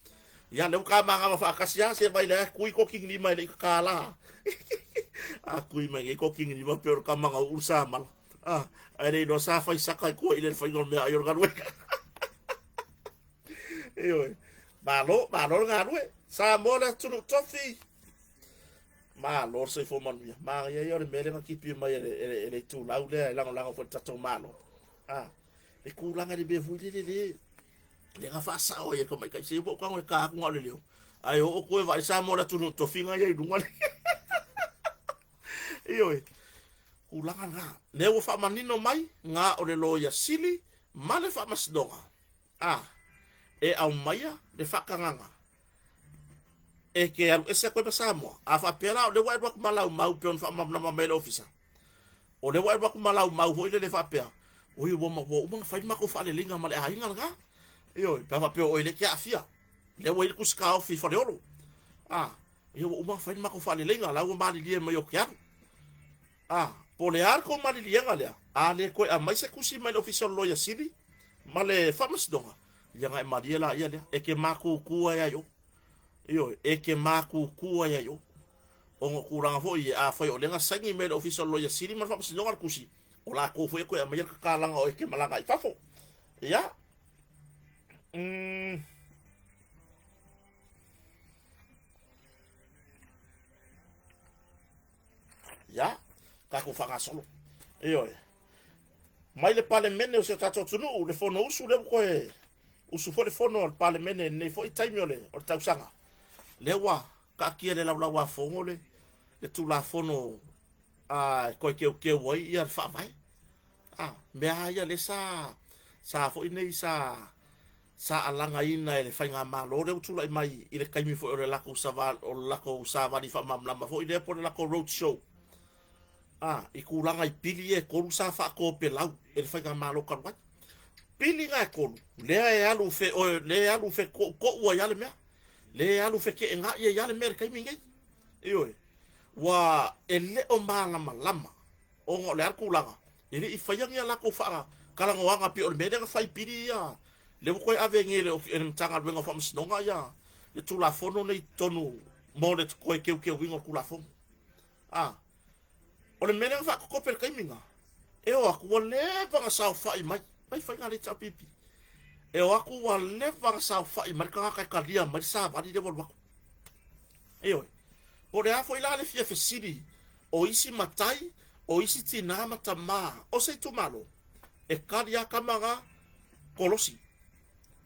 Ia lea ua ta magava faatasi lava se vai lea tui kokinilima e le i tatala. A tui mai nei kokinilima pei o le tama na uu le samala. Ah, ae le iloa sa fai saka i tua i le faiga o le meaai o le galuega. Ioe. Malo, malo le galue. Samoa le atunuu tofi. Malo le soifua manuia. Manaia ia o le mea lea na tipi mai e le, e le, e le itulau lea e lagolago foi i le tatou Malo. A, le tulaga i le mea foi lele le lea na faasao ai e le tamaitai se ua ou tago e ta atu na o le leo. Ae oo atu e vaai Samoa le atunuu tofiga ia i luga le. Ioe. Tulaga lena. Lea ua faamanino mai na o le Loia Sili ma le Faamasinoga. A, e aumaia le faatagaga e te alu ese atu ai ma Samoa. A faapea la o lea ua e alu atu ma lau mau pei ona faamalamalama mai e le Ofisa, o lea ua e alu atu ma lau mau foi lele faapea, oi ua ua uma ona fai le matou faaleleiga ma le aiga lena. Ioe, pe a faapea o oe lea e te aafia, lea ua i ai le tusi taofi i Faleolo. A, ia ua uma ona fai le matou faaleleiga, la ua malilie mai ou te alu. A, po o le a le tou maliliega lea, a le toe aumai se tusi mai le Ofisa o le Loia Sili ma le Faamasinoga, ia ona e malie laia lea, e te matutu ai ai o. Ioe, e te matutu ai ai o. Ona o tulaga foi ia, afai o lea na saini mai le Ofisa o le Loia Sili ma le Faamasinoga le tusi, o latou foi e toe aumaia le tatalaga o e te malaga i fafo. Ia. Ia, tatou faagasolo. Ioe. Mai le Palemene o si o tatou atunuu, le Fonousu lea ua toe usu foi le fono a le Palemene i lenei foi taimi o le, o le tausaga. Lea ua taatia le laulau-a-fono le, le Tulafono a, e toe teuteu ai ia le Faavae. A, mea lava ia lea sa, sa foi nei sa sa alagaina e le faigamalo lea ua tulai mai i le taimi foi o le latou savali, o le latou savali faamalamalama foi lea po o le latou road show. A, i tulaga i pili ia e tolu sa faatopelau e le faigamalo talu ai. Pili na e tolu, lea e alu fe, o, lea e alu feto'uto'u ai lava le mea. Lea e alu feteena'i ai lava le mea i le taimi nei. Ioe. Ua e le o malamalama ona o le a le tulaga, e le i faia ni a latou faatalanoaga pei o le mea lea na fai pili ia, lea ua toe ave nei e le, e le Matagaluega o Faamasinoga ia le Tulafono nei i totonu mo le toe teuteuina o le Tulafono. A, o le mea lea na faatotope i le taimi lena, e o atu ua leva ona saofai mai, mai faiga le HRPP, e o atu ua leva ona saofai mai le tagata e talia mai le savali lea ua alu atu. Ioe. Po o le a foi la le fia fesili o isi matai, o isi tinā ma tamā o se itumalo, e kali lava tama na kolosi.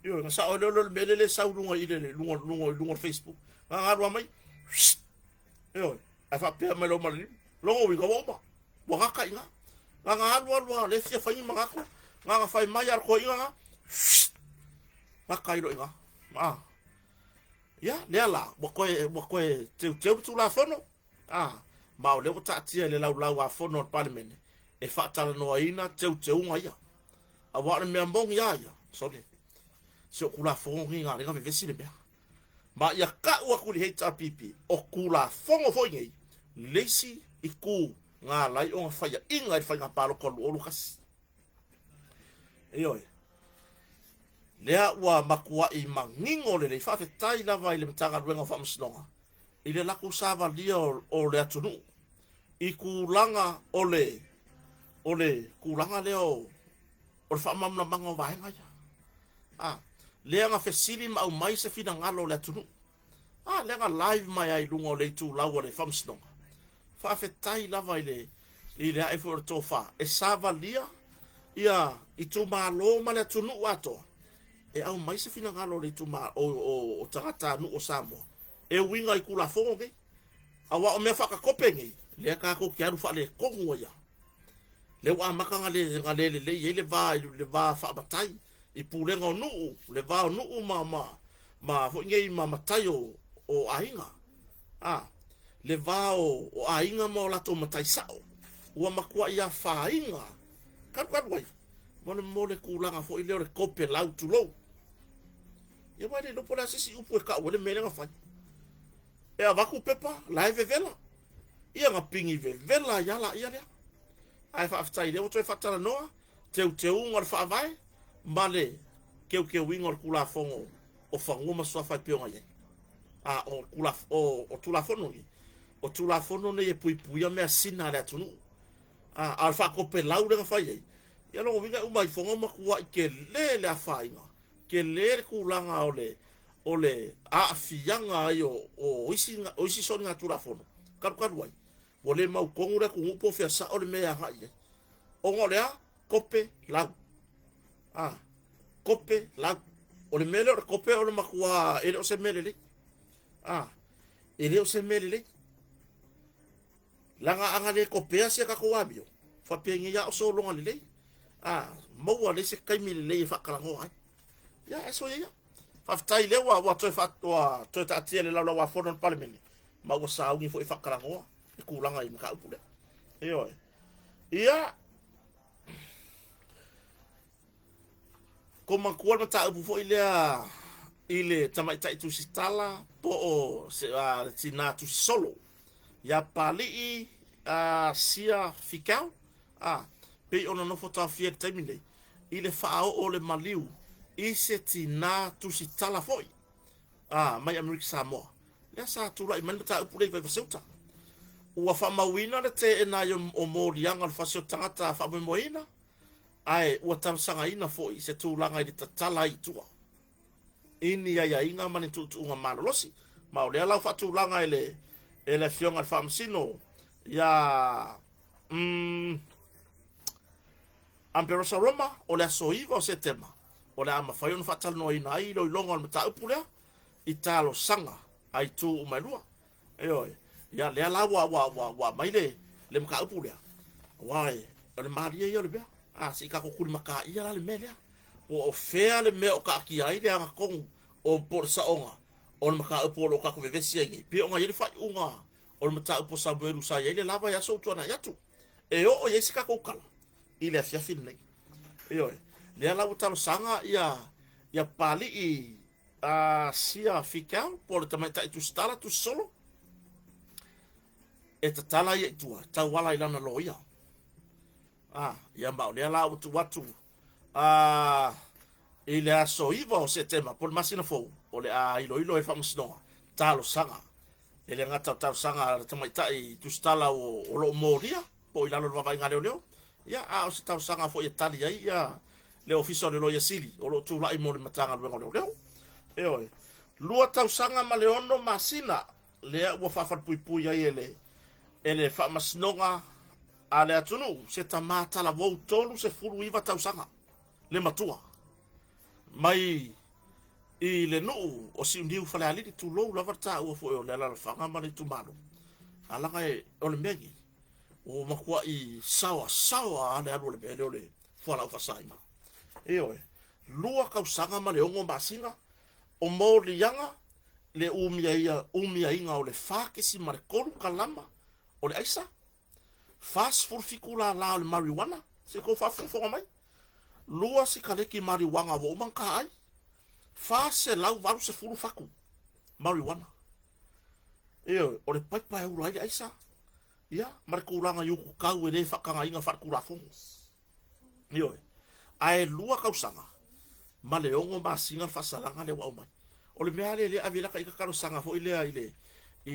Ioe, na sao ai lea o le mea lea e sau i luga i le luga luga luga o le Facebook. Na galu lava mai. Ioe, ae faapea mai loa ma le lima. Lona uiga ua uma. Ua gata i ina. Na na alu alu lava lea fia fai ni manatu. Na na fai mai lava le toeaina na. Gata ai loa i ina. Ah. Ia, lea la, ua toe, ua toe teuteu le Tulafono, a, ma o lea ua taatia i le Laulau-a-Fono a le Palemene e faatalanoaina teuteuga ia. Aua o le mea moni lava ia, sole, si o Tulafono nei na lea na vevesi le mea. Ma ia tau atu i le HRPP, o Tulafono foi nei, le isi itu na ala ai ona faiaina i le faiga palota o le 2021. Ioe. Lea ua matuai manino lelei, faafetai lava i le Matagaluega o Faamasinoga i le latou savalia o le atunuu i tulaga o le o le tulaga lea o O le faamalamalamaga o vaega ia. A, lea na fesili ma aumai se finagalo o le atunuu. A, lea na live mai ai i luga o le itulau a le Faamasinoga. Faafetai lava i le i le ae foi o le tofa e savalia ia itumalo ma le atunuu atoa e aumai se finagalo o le itumalo o tagatanuu o Samoa e uiga i Tulafono nei. Aua o mea faatakope nei, lea tatou te alu faaletonu ai lava. Lea ua amata ona le, ona le lelei ai le va i le va faamatai i pulega o nuu, le va o nuu ma, ma, ma foi nei ma matai o, o aiga. A, le va o, o aiga ma o latou matai sao. Ua matuai afaina talu talu ai mo le, mo le tulaga foi lea o le topelau, tulou. Ia aua e le iloa po o le a se isi upu e tau ai le mea lea na fai. E avatu pepa, la e vevela. Ia na pigi vevela ai lava laia lea. Ae faafetai lea ua toe faatalanoa teuteuga o le Faavae ma le teuteuina o le Tulafono o Fanua ma Suafa e pei ona i ai. A o, o, o Tulafono nei, o Tulafono nei e puipuia measina a le atunuu. A, a o le faatopelau lea na fai ai, ia lona uiga e uma ifo na matuai tele le afaina, tele le tulaga o le o le aafiaga ai o, o isi, o isi soligatulafono talu talu ai, ua le mautonu le atunuu po o fea sao le mea e agai i ai. Ona o le a? Kope lau. A, kope lau. O le mea lea o le kope o le matua, e le o se mea lelei. A, e le o se mea lelei. Leaga a na le kopea si a tatou amio, faapenei lava o sologa lelei. A, maua leai se taimi lelei e faatalanoa ai. Ia, ae soia ia. Faafetai lea ua, ua toe faa, ua toe taatia i le Laulau-a-Fono a le Palemene, ma ua sauni foi e faatalanoa le tulaga i mataupu lea. Ioe. Ia, ko matua le mataupu foi lea i le tamaitai tusitala po o se, a, le tinā tusisolo ia Papalii a, Sia Fikau, a, pei ona nofo taofia i le taimi nei i le faaoo o le maliu i se tinā tusitala foi a, mai Amerika Samoa. Lea sa tulai mai le mataupu lea i Vaivaseuta. Ua faamauina le teena ai o moliaga o le fasi o le tagata faamoemoeina, ae ua talosagaina foi se tulaga i le tatala ai i tua i ni aiaiga ma ni tuutuuga malolosi. Ma o lea la ua faatulaga e le e le Afioga i le Faamasino ia Amperosa Roma, o le aso 9 o Setema, o le a mafai ona faatalanoaina ai iloiloga o le mataupu lea i talosaga a itu uma e lua. Ioe. Ia lea la ua ua ua ua aumai le le mataupu lea. Aua e, o le malie ia o le mea. A se i tatou tulimataia la le mea lea. Po o fea le mea o taatia ai le agatonu o po o le saoga o le mataupu o lo o tatou vevesi ai nei. Pei ona i ai le faaiuga o le mataupu o Samuelu sa i ai le lava i aso ua tuanai atu. E oo i ai se tatou tala i le afiafi lenei. Ioe. Lea la ua talosaga ia ia Papalii a Sia Fikau po o le tamaitai tusitala tusisolo e tatala ia i tua, tauala i lana loia. A, ia ma o lea la ua tuu atu a, i le aso 9 o Setema po o le masina fou, o le a iloilo ai le faamasinoga talosaga. E le gata o talosaga a le tamaitai tusitala o, o lo o molia po o i lalo o le vaavaaiga a leoleo, ia, a o se talosaga foi e tali ai ia le Ofisa o le Loia Sili o lo o tulai mo le Matagaluega o Leoleo. Ioe. 2 tausaga ma le 6 masina lea ua faafalepuipui ai e le e le Faamasinoga a le atunuu se tama talavou 39 tausaga le matua mai i le nuu o Siuniu Falealili, tulou lava le taua foi o le alalafaga ma le itumalo. A laga e, o le mea nei, ua matuai saoasaoa lava le alu o le mea lea o le fualaau faasaina. Ioe, 2 tausaga ma le 6 masina o moliaga le umia, umiaina o le 4.3 kalama o le aisa, 47 lālā o le marijuana, se i tou faafogafoga mai, 2 sikaleki marijuana ua uma ona taai, 480 fatu marijuana. Ioe, o le paipa e ula ai le aisa, ia, ma le tulaga i ututau e le faatagaina faaletulafono. Ioe. Ae 2 tausaga ma le 6 masina le faasalaga lea ua aumai. O le mea lava lea lea ave ai lata ita talosaga foi lea i le i,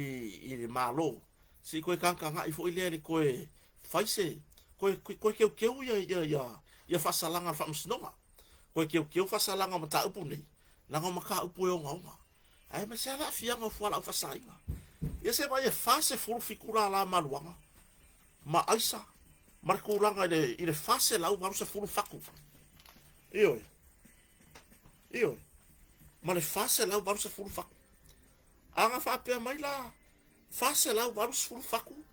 i le Malo, se i toe tagatagai foi lea i le toe fai se toe toe teuteu ia ia ia ia faasalaga a le Faamasinoga. Toe teuteu faasalaga o mataupu nei, leaga o mataupu e ogaoga. Ae aemaise lava le aafiaga o fualaau faasaina. Ia se vaai e 47 lala maluaga ma aisa ma le tulaga i le 480 fatu. Ioe. Ioe. Ma le 480 fatu. A na faapea mai la 480 fatu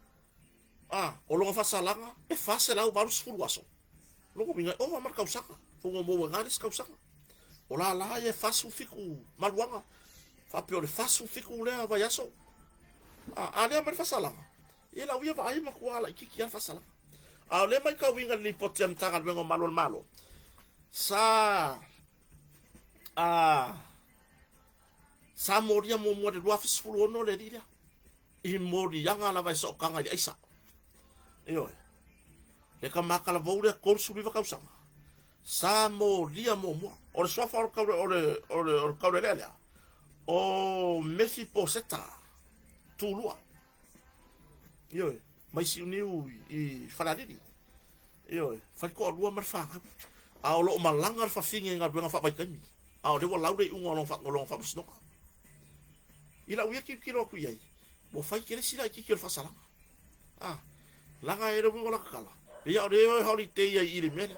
a o lona faasalaga e 480 aso. Lona uiga e ova ma le tausaga. Fono mou e le isi tausaga. O lala ia e 47 maluaga. Faapea o le 47 lea vaiaso. A lea mai le faasalaga. Ia lau ia vaai matua laitiiti lava le faasalaga. A o lea matauina i le lipoti a le Matagaluega o Malu o le Malo, sa a sa molia muamua i le 2016 le alii lea i moliaga lava e sootaga i le aisa. Ioe. Le tama talavou lea 39 tausaga sa molia muamua. O le suafa o le taule o le o le o le taulelea lea o Mefiposeta Tulua. Ioe, mai Siuniu i Falealili. Ioe, fai toalua ma le fanau. A o lo o malaga le fafine i galuega faavaitaimi. A o lea ua lau le iuga o lona faamasinoga. I lau ia tilotilo atu i ai, ua fai tele si laitiiti o le faasalaga. A, laga e le uiga o la tala. Pei a o le o e holiday ai i le mea lea.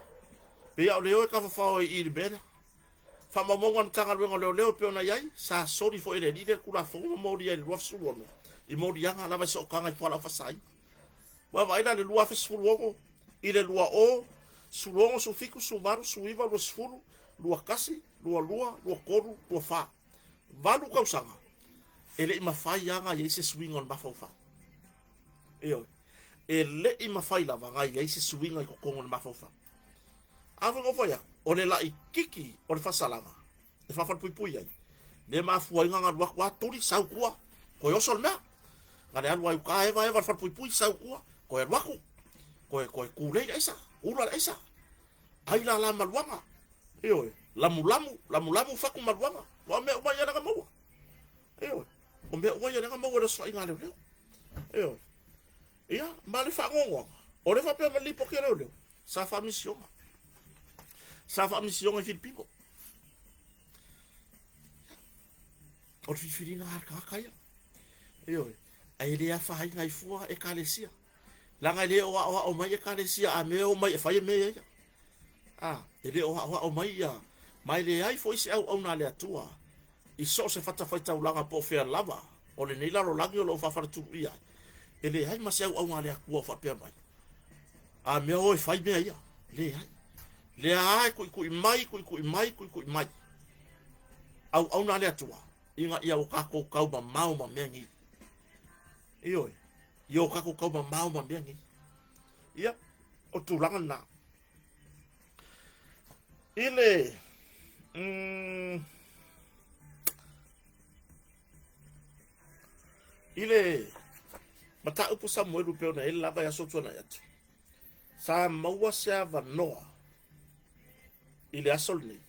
Pei a o le o e tafafao ai i le mea lea. Faamaumauga a le Matagaluega o Leoleo e pei ona i ai, sa soli foi e le alii lea le Tulafono ma molia i le 2016 i moliaga lava i sootaga i fualaau faasaina. Ua vaai la i le 2016 i le 20, 16, 17, 18, 19, 20, 21, 22, 23, 24. Valu tausaga e le i mafai lava ona i ai se suiga o le mafaufau. Ioe. E le i mafai lava ona i ai se suiga i totonu o le mafaufau. A foi na ou fai atu, o le laititi o le faasalaga e faafalepuipui ai, lea mafua ai ona alu atu a tuli, sau tua, toe oso le mea. Na le alu ai uta eva eva le falepuipui, sau tua, toe alu atu, toe toe tulei le aisa, ula le aisa, ai lala maluaga, ioe, lamulamu, lamulamu fatu maluaga, o mea uma ia lea na maua. Ioe, o mea uma ia lea na maua i le osofaiga a leoleo. Ioe. Ia, ma le faanoanoaga, o lea faapea ma le lipoti a leoleo, sa faamisioga. Sa faamisioga i Filipino. O le filifiliga a le tagata ia. Ioe, ae le afaina ai fua ekalesia. Leaga e le o aoao mai ekalesia a mea o mai e fai e mea ia. A, e le o aoao mai ia, ma e leai foi se auauna a le Atua i so o se fatafaitaulaga po o fea lava o lenei lalolagi o lo o faafaletuluia ai, e leai ma se auauna a le Atua o faapea mai, A mea o e fai mea ia. Leai. Lea lava e tuitui mai, tuitui mai, tuitui mai. Auauna a le Atua, ina ia o tatou tau mamao ma mea nei. Ioe, ia o tatou tau mamao ma mea nei. Ia, o tulaga lena. I le i le mataupu Samuelu pei ona i ai le lava i aso tuanai atu, sa maua se avanoa i le aso lenei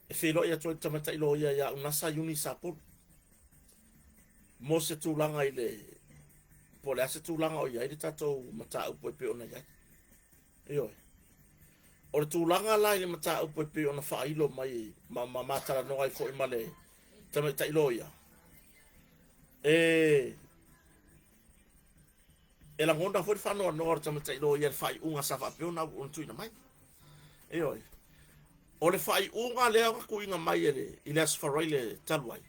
e feiloai atu ai le tamaitai loia ia Unasa Iuni Sapolu mo se tulaga i le po o le a se tulaga o i ai le tatou mataupu e pei ona i ai. Ioe. O le tulaga la i le mataupu e pei ona faailo mai ma ma matalanoa ai foi ma le tamaitai loia, e e lagona foi le faanoanoa o le tamaitai loia i le faaiuga sa faapea ona tuuina mai. Ioe. O le faaiuga lea na tuuina mai e le, i le Aso Faraile talu ai,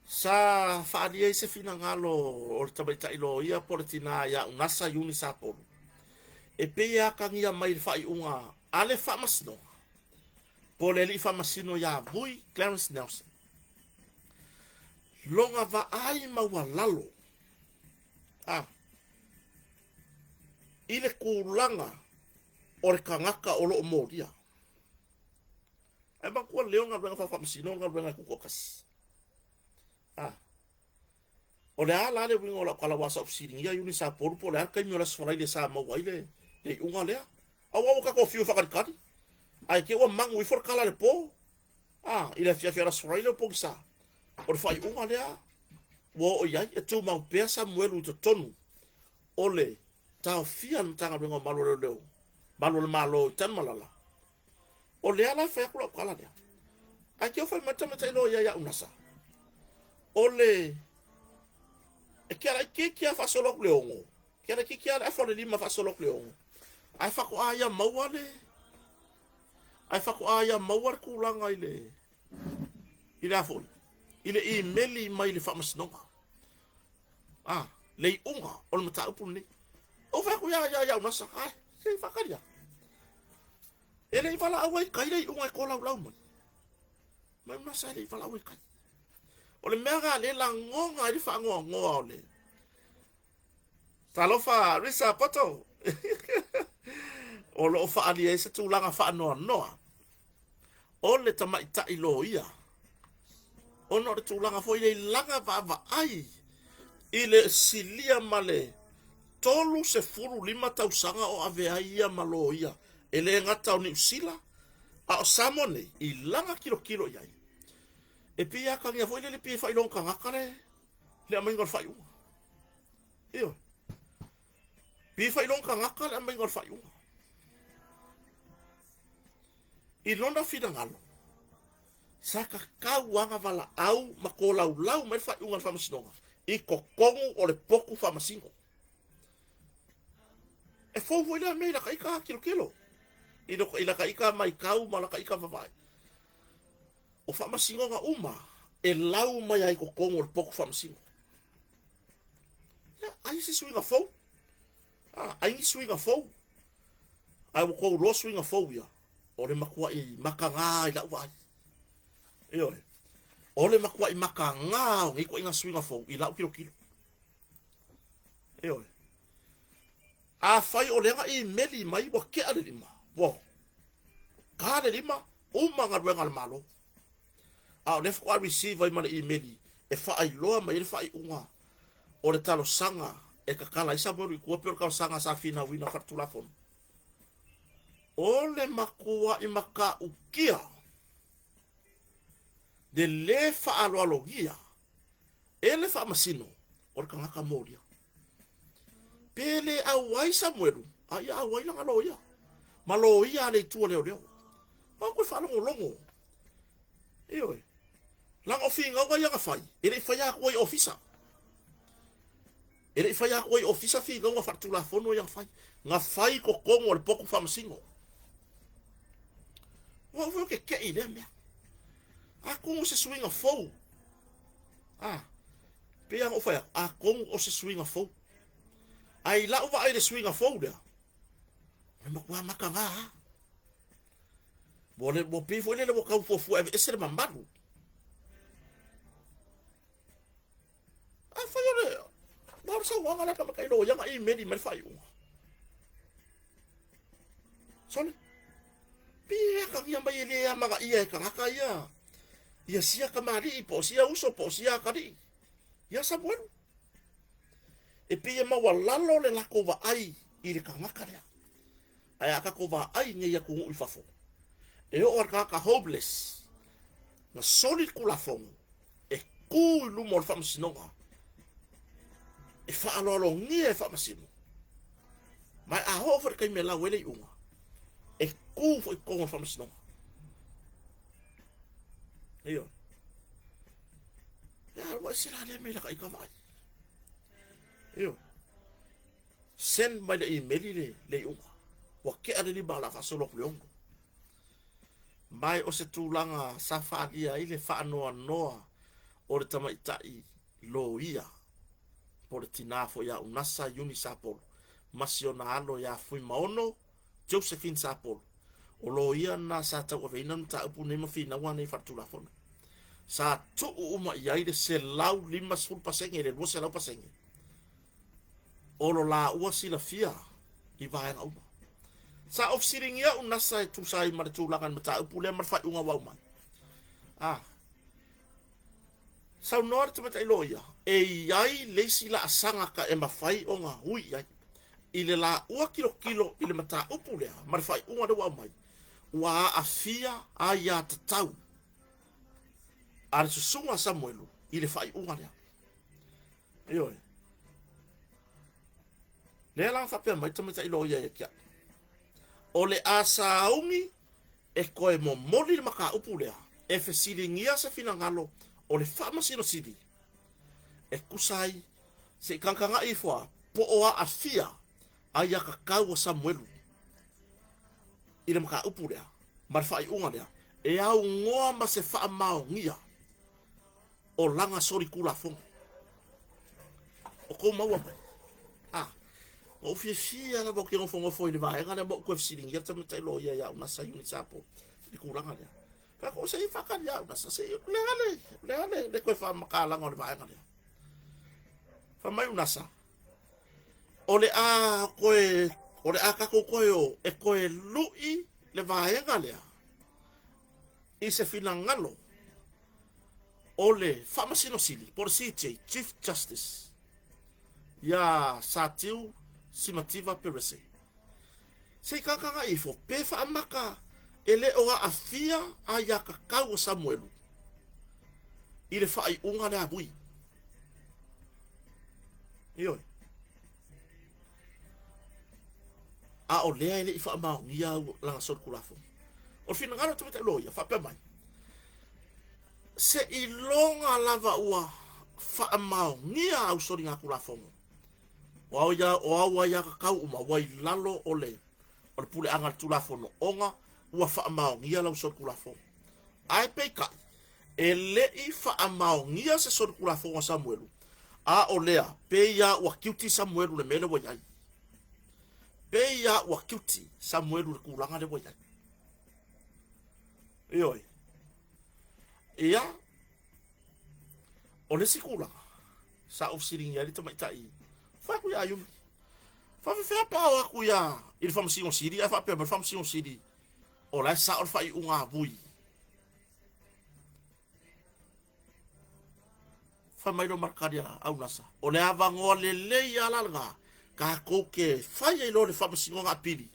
sa faaalia ai se finagalo o le tamaitai loia po o le tina ia Unasa Iuni Sapolu, e pei e atagia mai i le faaiuga a le Faamasinoga po o le alii faamasino ia Vui Clarence Nelson lona vaai maualalo a i le tulaga o le tagata o lo o molia. Ae manatua leo galuega faafaamasino o le galuega e tutoatasi. A. O le a la le uiga o lau tala aua sa ou fesiligia Iuni Sapolu po o le a le taimi o le Aso Faraile sa maua ai le iuga lea. Aua ua tatou fiu e faakalikali, ae te i ua manu ifo le tala i le po, a, i le afiafi o le Aso Faraile o pogisa. O le faaiuga lea ua oo i ai, e tumau pea Samuelu i totonu o le taofia a le Matagaluega o Malu o Leoleo. Malu o le Malo i Tanumalala, o lea la e fai atu lau tala lea. Ae te fai mai tamaitai loia ia Unasa, o le e ke ala itiiti lava faasolo atu le 6, ke ala itiiti lava le afa o le 5 faasolo atu le 6. Ae faatoa ia maua le ae faatoa ia maua le tulaga i le i le a foi i le imeli mai le faamasinoga. Ah, le iuga o le mataupu lenei. Ou fai atu ia ia ia Unasa, ai, se faakalia. E le i valaau ai kai le iuga e tolaulau mai. Mai Unasa e le i valaau ai kai. O le mea lena le lagona ai le faanoanoa o le Talofa Risa Poto. O lo o faaalia ai se tulaga faanoanoa o le tamaitai loia ona o le tulaga foi lea i lana vaavaai i le silia ma le 35 tausaga o avea ai ia ma loia e le gata o Niu Sila a o Samoa nei i lana tilotilo i ai. E pei e atagia foi lele pei e faailoga tagata le le aumaiga o le faaiuga. Ioe. Pei e faailoga tagata le aumaiga o le faaiuga. I lona finagalo, sa tatau lava ona valaau ma tolaulau mai le faaiuga a le Faamasinoga i totonu o le potu faamasino. E fou foi lea mea i lata ita tilotilo, i lata ita matau ma lata ita vaavaai. O faamasinoga uma e lau mai ai i totonu o le potu faamasino. Ia, ai se suiga fou. Ah, ai ni suiga fou. Ae ua tou iloa suiga fou ia, o le matuai mataga i lau vaai. Ioe. O le matuai mataga o nei ituaiga suiga fou i lau tilotilo. Ioe. Afai o lea na imeli mai ua tea le lima, ua ta le lima, uma galuega a le Malo. A o lea faatoa receive ai ma le imeli e faailoa mai ai le faaiuga o le talosaga e tatala ai Samuelu i tua pei o le talosaga sa finauina faaletulafono. O le matuai matautia le lē faaaloalogia e le faamasino o le tagata molia. Pe le auai Samuelu, a ia auai lana loia, ma loia a le itu a leoleo. Aua koe faalogologo. Ioe. Leaga o finauga ia na fai, e le i faia atu ai i ofisa. E le i faia atu ai i ofisa finauga faaletulafono ia na fai. Na fai i totonu o le potu faamasino. Ua ou foi o ke keʻi i lea mea. Atonu o se suiga fou. Ah, pei lava ona ou fai atu, atonu o se suiga fou. Ae i lau vaai i le suiga fou lea, o le matua mataga lava. Ua, le, ua pei foi lele ua tau fuafua e aveese le mamalu. Afai o le, na o le saunoaga lea tamaitai loia na imeli mai le faaiuga. Sole, pei e atagia mai e le amanaia e tagata ia, ia sia tamalii po o sia uso po o sia atalii, ia Samuelu. E pei e maualalo le latou vaai i le tagata lea. Ae a tatou vaai i nei atunuu i fafo, e oo lava i le tagata homeless, na soli le Tulafono e tu i luma o le faamasinoga e faaaloalogia e faamasino. Ma a oo foi i le taimi e lau ai le iuga, e tu foi i totonu o le faamasinoga. Ioe. Ia, ua ese la lea mea i laka ita vaai. Ioe. Send mai le imeli le, le iuga. Ua tea le lima o le a faasolo atu le 6. Ma o se tulaga sa faaalia ai le faanoanoa o le tamaitai loia po o le tinā foi ia Unasa Iuni Sapolu ma si ona alo ia Fuimaono Josephine Sapolu. O loia na sa tauaveina le mataupu nei ma finauga nei faaletulafono. Sa tuu uma i ai le 150% le 200% o lo laua silafia i vaega uma. Sa ou fesiligia Unasa e tusa ai ma le tulaga i le mataupu lea ma le faaiuga ua aumai. Ah, saunoa le tamaitai loia, e i ai le isi laasaga ka e mafai ona hui i ai. I le laua tilotilo i le mataupu lea ma le faaiuga lea ua aumai, ua aafia aiatatau a le susuga a Samuelu i le faaiuga lea. Ioe. Lea la na faapea mai le tamaitai loia ia te au. O le a sauni e toe momoli le mataupu lea e fesiligia se finagalo o le Faamasino Sili e tusa ai se i tagatagai ifo a po o aafia aiatatau a Samuelu i le mataupu lea ma le faaiuga lea e aunoa ma se faamaonia o lana solitulafono. O tou maua mai? A, na ou fiafia lava ou te nofonofo i le vaega lea ma ou toe fesiligia le tamaitai loia ia Unasa Unisapo i le tulaga lea. Fai atu, se i faatali ia Unasa, se i, le a le, le a le, le toe faamatalaga o le vaega lea. Fai mai Unasa, o le a toe, o le a tatou toe o e toe lui le vaega lea i se finagalo o le Faamasino Sili po o le CJ, Chief Justice, ia Satiu Simativa Perese. Se i tagatagai ifo pe faamata e le o aafia aiatatau a Samuelu i le faaiuga lea a Vui. Ioe. A o lea e le i faamaonia lana solitulafono. O le finagalo o le tamaitai loia, faapea mai, seiloga lava ua faamaonia au soligatulafono, o au ia, o au aiatatau uma ua i lalo o le o le puleaga a le Tulafono ona ua faamaonia lau solitulafono. Ae peitai, e le i faamaonia se solitulafono a Samuelu, a o lea, pei lava ua tiuti Samuelu i le mea lea ua i ai. Pei lava ua tiuti Samuelu i le tulaga lea ua i ai. Ioe. Ia, o le isi tulaga, sa ou fesiligia ai le tamaitai, fai atu ia Ayumi, faafefea pe a o atu ia i le Faamasino Sili ae faapea mai le Faamasino Sili o la e sao le faaiuga a Vui. Fai mai lea o Matakali a Aunasa, o le avanoa lelei lava la lena tatou te fai ai loa le Faamasinoga Apili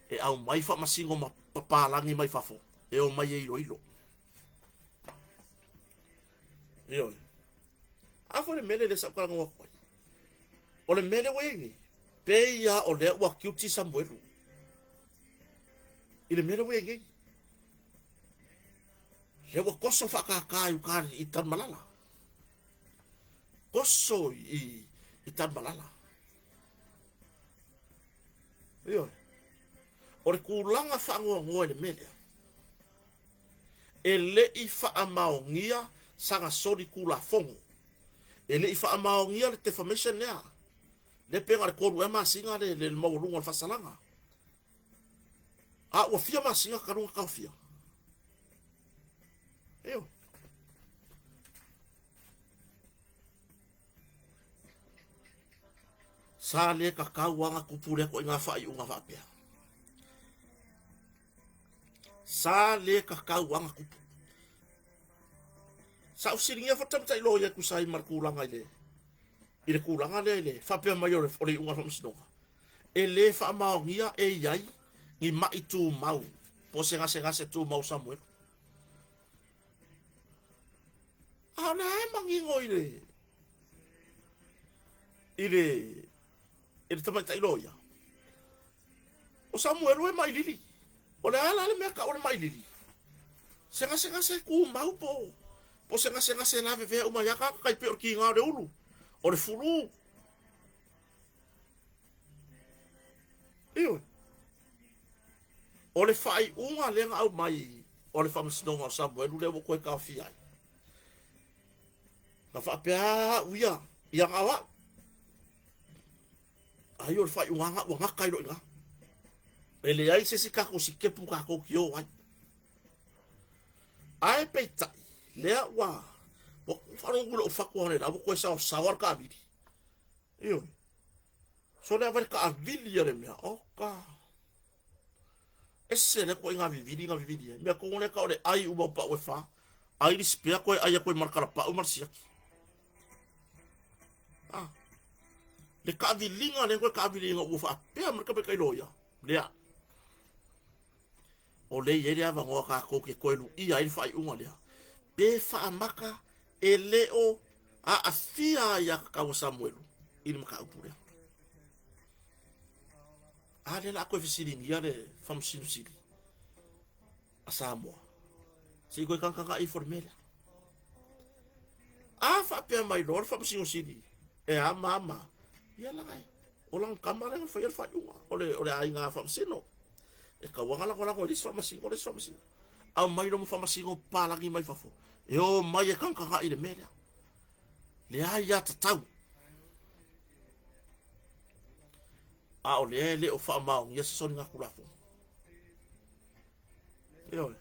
e aumai faamasino ma papalagi mai fafo e omai e iloilo. Ioe. A foi le mea lea sa ou talanoa atu ai. O le mea lea ua i ai nei, pei lava o lea ua guilty Samuelu i le mea lea ua i ai nei. Lea ua toso faatata i uta i Tanumalala. Toso i Tanumalala. Ioe. O le tulaga faanoanoa i le mea lea, e le i faamaonia sana solitulafono. E le i faamaonia le defamation lea. Lea pe na o le 3 ea masina le maualuga o le faasalaga. A ua fia masina talu ona taofia. Ioe. Sa le tatau lava ona tupu lea ituaiga faaiuga faapea. Sa le tatau lava ona tupu. Sa ou fesiligia foi le tamaitai loia e tusa ai ma le tulaga i le i le tulaga lea i le faapea mai o le o le iuga o le faamasinoga. E le faamaonia e i ai ni mai tumau po o se gasegase tumau o Samuelu. A o lea e manino i le i le i le tamaitai loia. O Samuelu e mailili. O le a la le mea tau o le mailili? Se gasegase tumau po po se gasegase lavevea uma ia tagata tai pei o le tiga o le ulu, o le fulu. Ioe. O le faaiuga lea na aumai o le faamasinoga o Samuelu lea ua toe taofia ai. Na faapea au ia, ia na o au. Ai o le faaiuga na ua gata ai loa i ina. E leai se isi tatou sitepu tatou te o ai. Ae peitai, lea ua ua faalogo i lou fatu analeila ua toe saosaoa le taavili. Ioe. So lea vai le taavili a le mea, oka. Ese lea ituaiga vivili na vivili ai. Mea tonu lea tau o le ai uma o pau e fa. Ai le spare koe ai atu ai ma le kalapau ma le siaki. Ah. Le taaviliga lea koe taaviliga ua faapea mai le tamaitai loia. Lea. O lea e i ai le avanoa tatou te toe luia ai le faaiuga lea. Pe faamata e le o aafia ai aiatatau a Samuelu i le mataupu lea. A lea la a toe fesiligia le Faamasino Sili a Samoa, se i toe tagatagai ifo i le mea lea. A faapea mai loa le Faamasino Sili e a ma a ma a, ia laga e o lana tama lea na faia le faaiuga, o le aiga faamasino. E tatau lava ona lagolago e le isi faamasino le isi faamasino. Aumai loa ma faamasino papalagi mai fafo e omai e tagatagai i le mea lea. Leai a tatau. A o lea e le o faamaonia se soligatulafono. Ioe.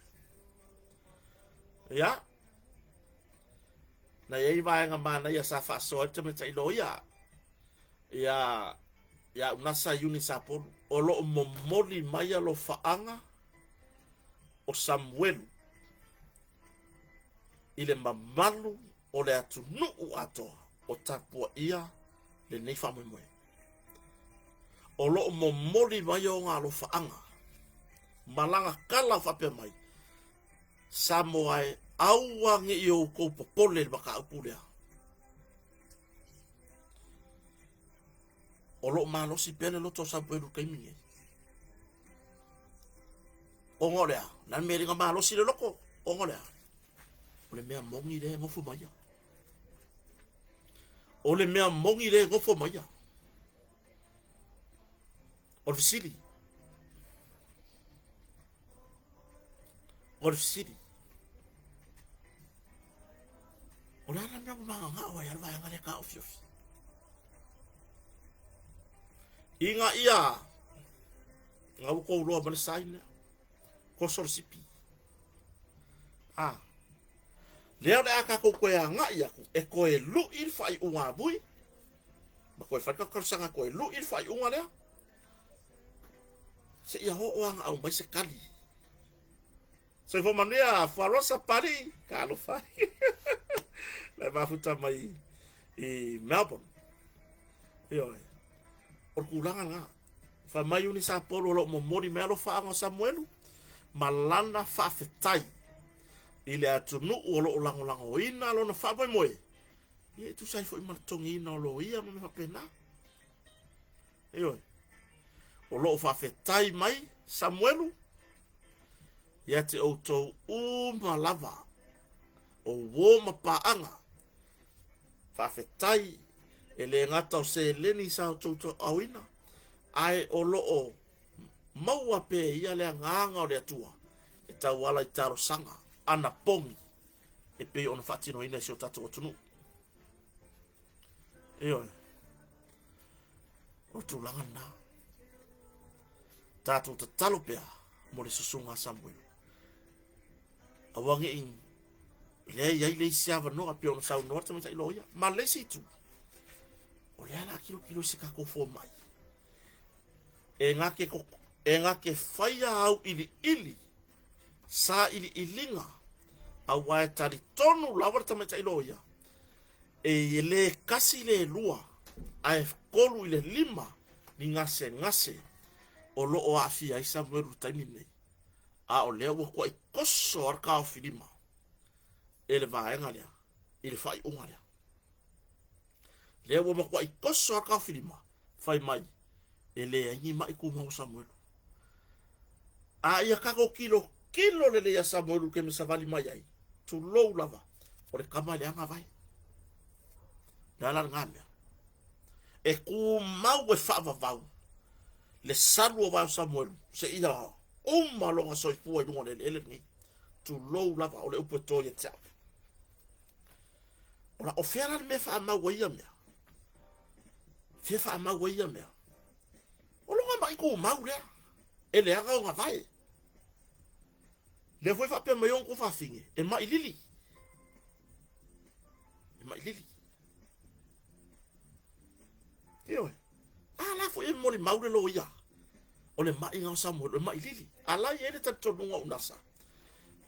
Ia. Na i ai vaega manaia sa faasoa ai le tamaitai loia ia ia Unasa Iuni Sapolu o lo o momoli mai alofaaga o Samuelu i le mamalu o le atunuu atoa o tapuaia lenei faamoemoe. O lo o momoli mai ona alofaaga ma lana tala o faapea mai, Samoa e, aua ne i outou popole i le mataupu lea. O lo o malosi pea le loto o Samuelu i le taimi lenei. Ona o le a? O le a le mea e le na malosi le loto? Ona o le a? O le mea moni lea e nofo ma ia. O le mea moni lea e nofo ma ia. O le fesili. O le fesili. O le a la mea ua magagao ai a le vaega lea taofiofi? Ina ia na ua tou loa ma le sign lea. Koso le sipi. A. Lea o le a tatou toe agai atu e toe lui le faaiuga a Vui ma toe fai le tatou talosaga e toe lui le faaiuga lea seia oo lava na aumai se tali. Soifua manuia Fualosa Papalii, talofa e. La e mafuta mai i Melbourne. Ioe. O le tulaga lena. Fai mai Iuni Sapolu o lo o momoli mai alofaaga o Samuelu ma lana faafetai i le atunuu o lo o lagolagoina lona faamoemoe, ia e tusa ai foi ma le totogiina o loia ma mea faapena. Ioe. O lo o faafetai mai Samuelu ia te outou uma lava o uo ma paaga. Faafetai e le gata o seleni sa outou toauina, ae o lo o maua pea ia le agaga o le Atua e tauala i talosaga anapogi e pei ona faatinoina i si o tatou atunuu. Ioe. O le tulaga lena. Tatou tatalo pea mo le susuga a Samuelu. Aua ne i leai ai le isi avanoa pei ona saunoa le tamaitai loia. Ma le isi itu, o lea la kilokilo i se tatou fomai. E na te faia auiliili sailiiliga, aua e talitonu lava le tamaitai loia, e le 1 le 2, ae 3 i le 5 ni gasegase o lo o aafia ai Samuelu i le taimi lenei. A o lea ua tuai toso lava le taofilima e le vaega lea i le faaiuga lea. Lea ua matuai toso lava le taofilima, fai mai, e leai ni mai tumau o Samuelu. A ia tatou tilotilo lelei ia Samuelu i le taimi e savali mai ai, tulou lava, o le tama e leaga vae. O le a la lena mea? E tumau e faavavau le salu o vae o Samuelu seia uma lona soifua i luga o le eleele lenei. Tulou lava, o le upu e to ia te au. O fea la le mea e faamau ai ia mea? Fea faamau ai ia mea? O lona mai tumau lea, e leaga ona vae. Lea foi faapea mai ona tuafafine, e mai lili. E mai lili. Ioe. A la foi e molimau le loia. O le maʻiga o Samuelu, e maʻi lili. A la e i ai le talitonuga o Unasa.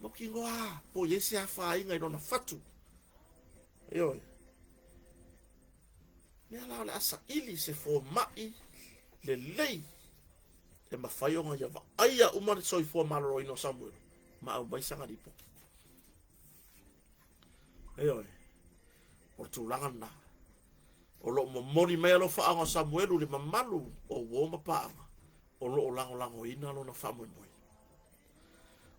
Mautinoa po o i ai se afaina i lona fatu. Ioe. Mea la o le a saili se fomai lelei e mafai ona ia vaaia uma le soifua maloloina o Samuelu ma aumai sana lipoti. Ioe. O le tulaga lena. O lo o momoli mai alofaaga o Samuelu i le mamalu o uo ma paaga. O lo o lagolagoina lona faamoemoe.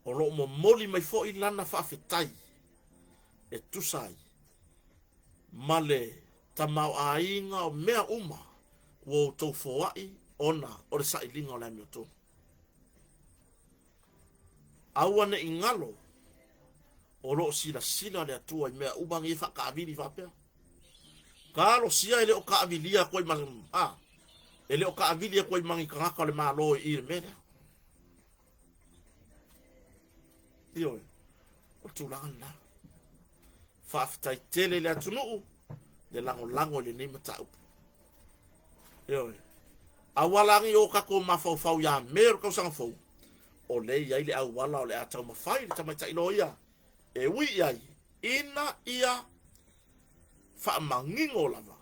O lo o momoli mai foi lana faafetai e tusa ai ma le tamaoaiga o mea uma ua outou foai ona o le sailiga o le amiotonu. Aua ne i galo o lo o silasila le Atua i mea uma nei e faakaavili faapea. Talosia e le o kaavilia atu ai ma a e le o kaavili atu ai ma ni tagata o le Malo i i le mea lea. Ioe, o le tulaga lena. Faafetai tele i le atunuu le lagolago i lenei mataupu. Ioe. Auala agi o tatou mafaufau ia Me o le tausaga fou, o lea e i ai le auala o le a taumafai le tamaitai loia e ui i ai ina ia faamanino lava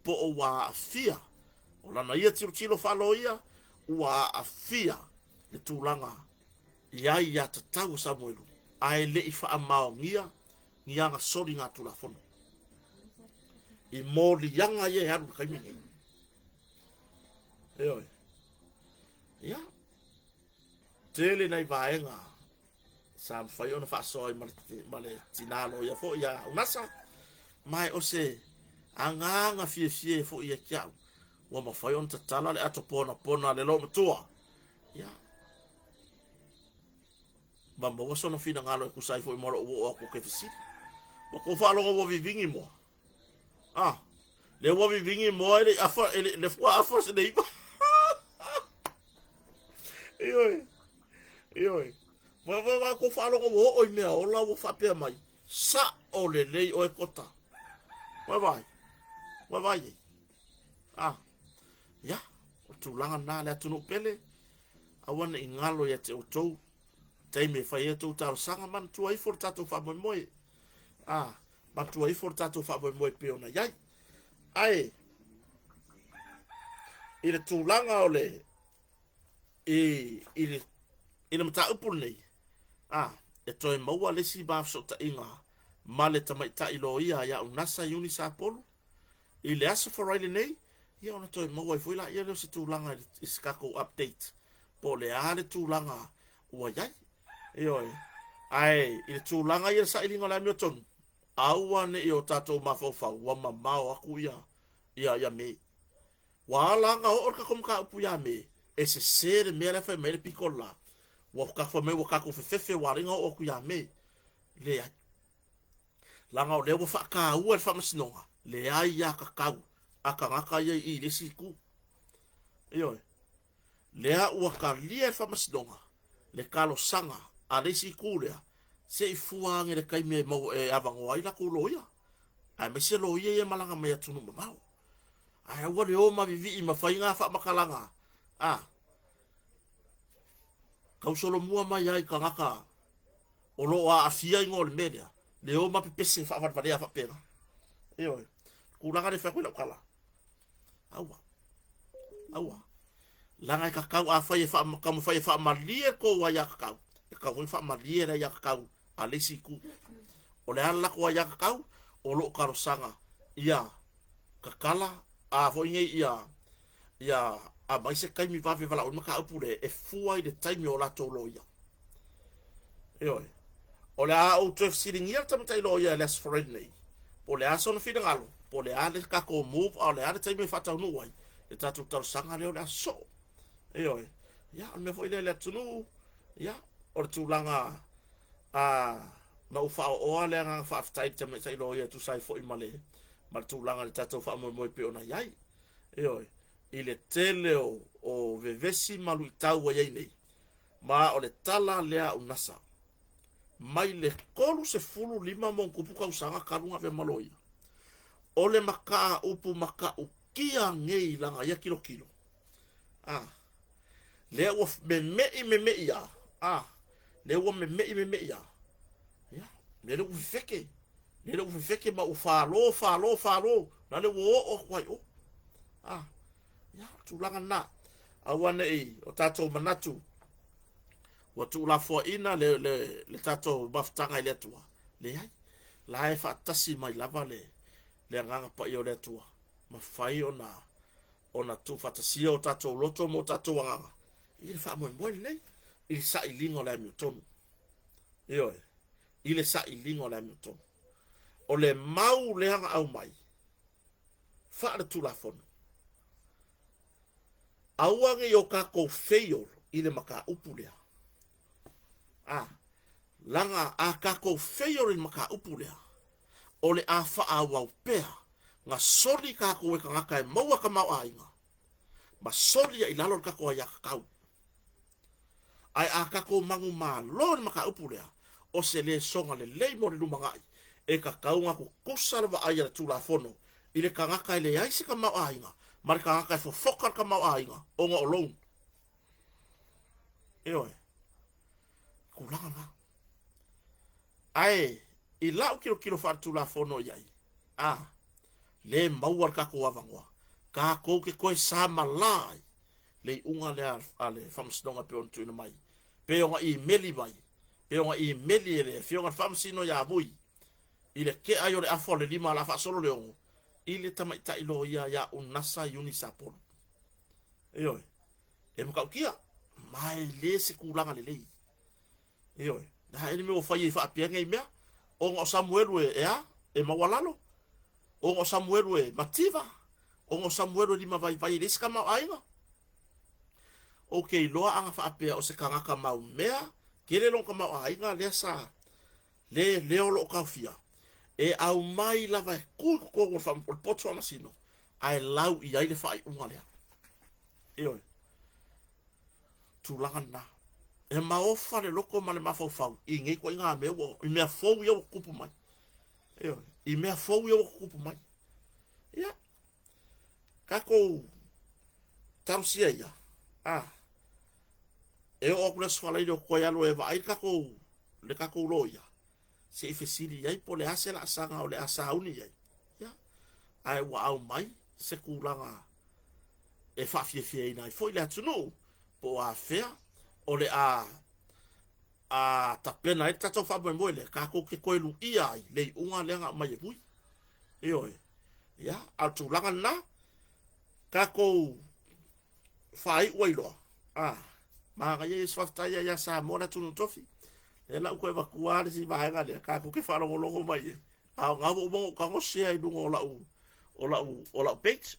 po o ua aafia o lana ia tilotilo faaloia ua aafia le tulaga i ai ia tatau a Samuelu ae le i faamaonia ni ana soligatulafono i moliaga ia e alu i le taimi lenei. Ioe. Ia, tele nai vaega sa mafai ona faasoa ai ma le tinā loia foi ia Unasa, ma o se agaga fiafia foi ia te au, ua mafai ona tatala le ato ponapona a le loomatua, ia, ma maua sona finagalo e tusa ai foi ma lou oo atu ou te fesili. Ua tou faalogo ua vivigi moa? Ah, lea ua vivigi moa e le i afa, e le, le fua afa se le iva. Ioe, ioe. Ua ua ua tou faalogo ua oo i mea ola ua faapea mai, sa'o lelei oe Kota. Ua vaai, ua vaai ai. Ah, ia, o le tulaga lena le atunuu pele, aua ne i galo ia te outou taimi e fai ai a outou talosaga, manatua ifo le tatou faamoemoe. Ah, manatua ifo le tatou faamoemoe e pei ona i ai. Ae, i le tulaga o le, i, i le, i le mataupu lenei, ah, e toe maua le isi ma fesootaiga ma le tamaitai loia ia Unasa Iuni Sapolu, i le Aso Faraile lenei, ia ona toe maua ai foi laia lea o se tulaga i se tatou update, po o le a le tulaga ua i ai. Ioe. Ae i le tulaga ia i le sailiga o le amiotonu, aua ne i o tatou mafaufau ua mamao aku ia ia ia Me. Ua ala ona oo le tatou mataupu ia Me, e sese le mea la e fai mai ai le pito le la. Ua tatou fai mai ua tatou fefefe ua ala ai ona oo atu ia Me. Leai. Leaga o lea ua faataua e le Faamasinoga le aiatatau a tagata ia i le isi itu. Ioe. Lea ua talia e le Faamasinoga le talosaga a le isi itu lea, se i fua ane i le taimi e maua e avanoa ai latou loia, aemaise loia ia e malaga mai atunuu mamao. Ae aua le o ma vivii ma fai na faamatalaga, a tausolomua mai ai tagata o lo o aafia igoa o le mea lea, le o ma pepese faavalevalea faapena. Ioe, tulaga lea e fai atu ai lau tala. Aua. Aua. Leaga e tatau, afai e taumafai e faamalie tou aiatatau, e tatau foi ona faamalie le aiatatau a le isi itu. O le a le latou aiatatau? O lou talosaga ia tatala, a foi nei ia ia aumai se taimi vave valaau ai le mataupu lea e fua i le taimi o latou loia. Ioe. O le a ou toe fesiligia le tamaitai loia i le Aso Faraile nei, po o le a sona finagalo, po o le a le tatou move, a o le a le taimi e faataunuu ai le tatou talosaga lea o le a sosoo. Ioe. Ia, o le mea foi lea i le atunuu, ia, o le tulaga a na ou faaooa le agaga faafetai i le tamaitai loia e tusa ai foi ma le ma le tulaga i le tatou faamoemoe pei ona i ai. Ioe. I le tele o, o vevesi ma luitau ua i ai nei, Ma o le tala lea a Unasa, mai le 35 ma ona tupu tausaga talu ona avea ma loia, o le mataupu matautia nei i lana ia tilotilo, a, lea ua meme'i meme'i lava, a, lea ua meme'i meme'i lava, ia, lea ua fefeke, lea ua fefeke ma ua falo, falo, falo, la lea ua oo atu ai i o. A, ia, o le tulaga lena. Aua ne i o tatou manatu ua tuulafoaiina le, le, le tatou mafutaga i le Atua. Leai, la e faatasi mai lava le, le agaga paia o le Atua, mafai ona, ona tuufaatasia o tatou loto ma o tatou agaga. I le faamoemoe lenei i le sailiga o le amiotonu. Ioe, i le sailiga o le amiotonu. O le mau lea na aumai faaletulafono, aua ne i o tatou fail i le mataupu lea. A, laga a tatou fail i le mataupu lea, o le a faaauau pea na soli tatou e tagata e maua tamaoaiga ma soli ai i lalo le tatou aiatatau. Ae a tatou manumalo i le mataupu lea, o se lesona lelei mo le lumanai, e tatau ona tutusa le vaai a le Tulafono i le tagata e leai se tamaoaiga ma le tagata e fofoka le tamaoaiga ona o loan. Ioe, tulaga na. Ae i lau tilotilo faaletulafono i ai, a le maua le tatou avanoa, tatou te toe samalā ai le iuga lea a le Faamasinoga e pei ona tuuina mai, pei ona imeli mai, pei ona imeli e le Afioga i le Faamasino ia Vui i le tea ai o le afa o le 5 o le a faasolo le 6 i le tamaitai loia ia Unasa Iuni Sapolu. Ioe, e matautia, ma e le se tulaga lelei. Ioe, le a ea le mea ua fai ai faapea nei mea, ona o Samuelu e a? E maualalo, ona o Samuelu e mativa, ona o Samuelu e limavaivai e leai se tamaoaiga. Ou te iloa ana faapea o se tagata maumea, tele lona tamaoaiga lea sa le lea o lo o taofia, e aumai lava e tu i totonu o le poto faamasino, ae lau i ai le faaiuga lea. Ioe, tulaga lena. E maofa le loto ma le mafaufau i nei ituaiga mea ua, i mea fou ia ua tutupu mai. Ioe, i mea fou ia ua tutupu mai. Ia, tatou talosia ia, a, e oo atu le Aso Faraile o toe alu e vaai le tatou loia, se i fesili i ai po o le a se laasaga o le a sauni i ai. Ia, ae ua aumai se tulaga e faafiafiaina ai foi le atunuu po o afea o le a tapena ai le tatou faamoemoe lea, tatou te toe luia ai le iuga lea na aumai e Vui. Ioe. Ia, a o le tulaga lena, tatou faaiu ai loa. A, manaia ia se faafetai ia Samoa le atunuu tofi. Lea la ua toe avatua le isi vaega lea, tatou te faalogologo mai ai. A o na ua uma ona ou tago share i luga o lau page.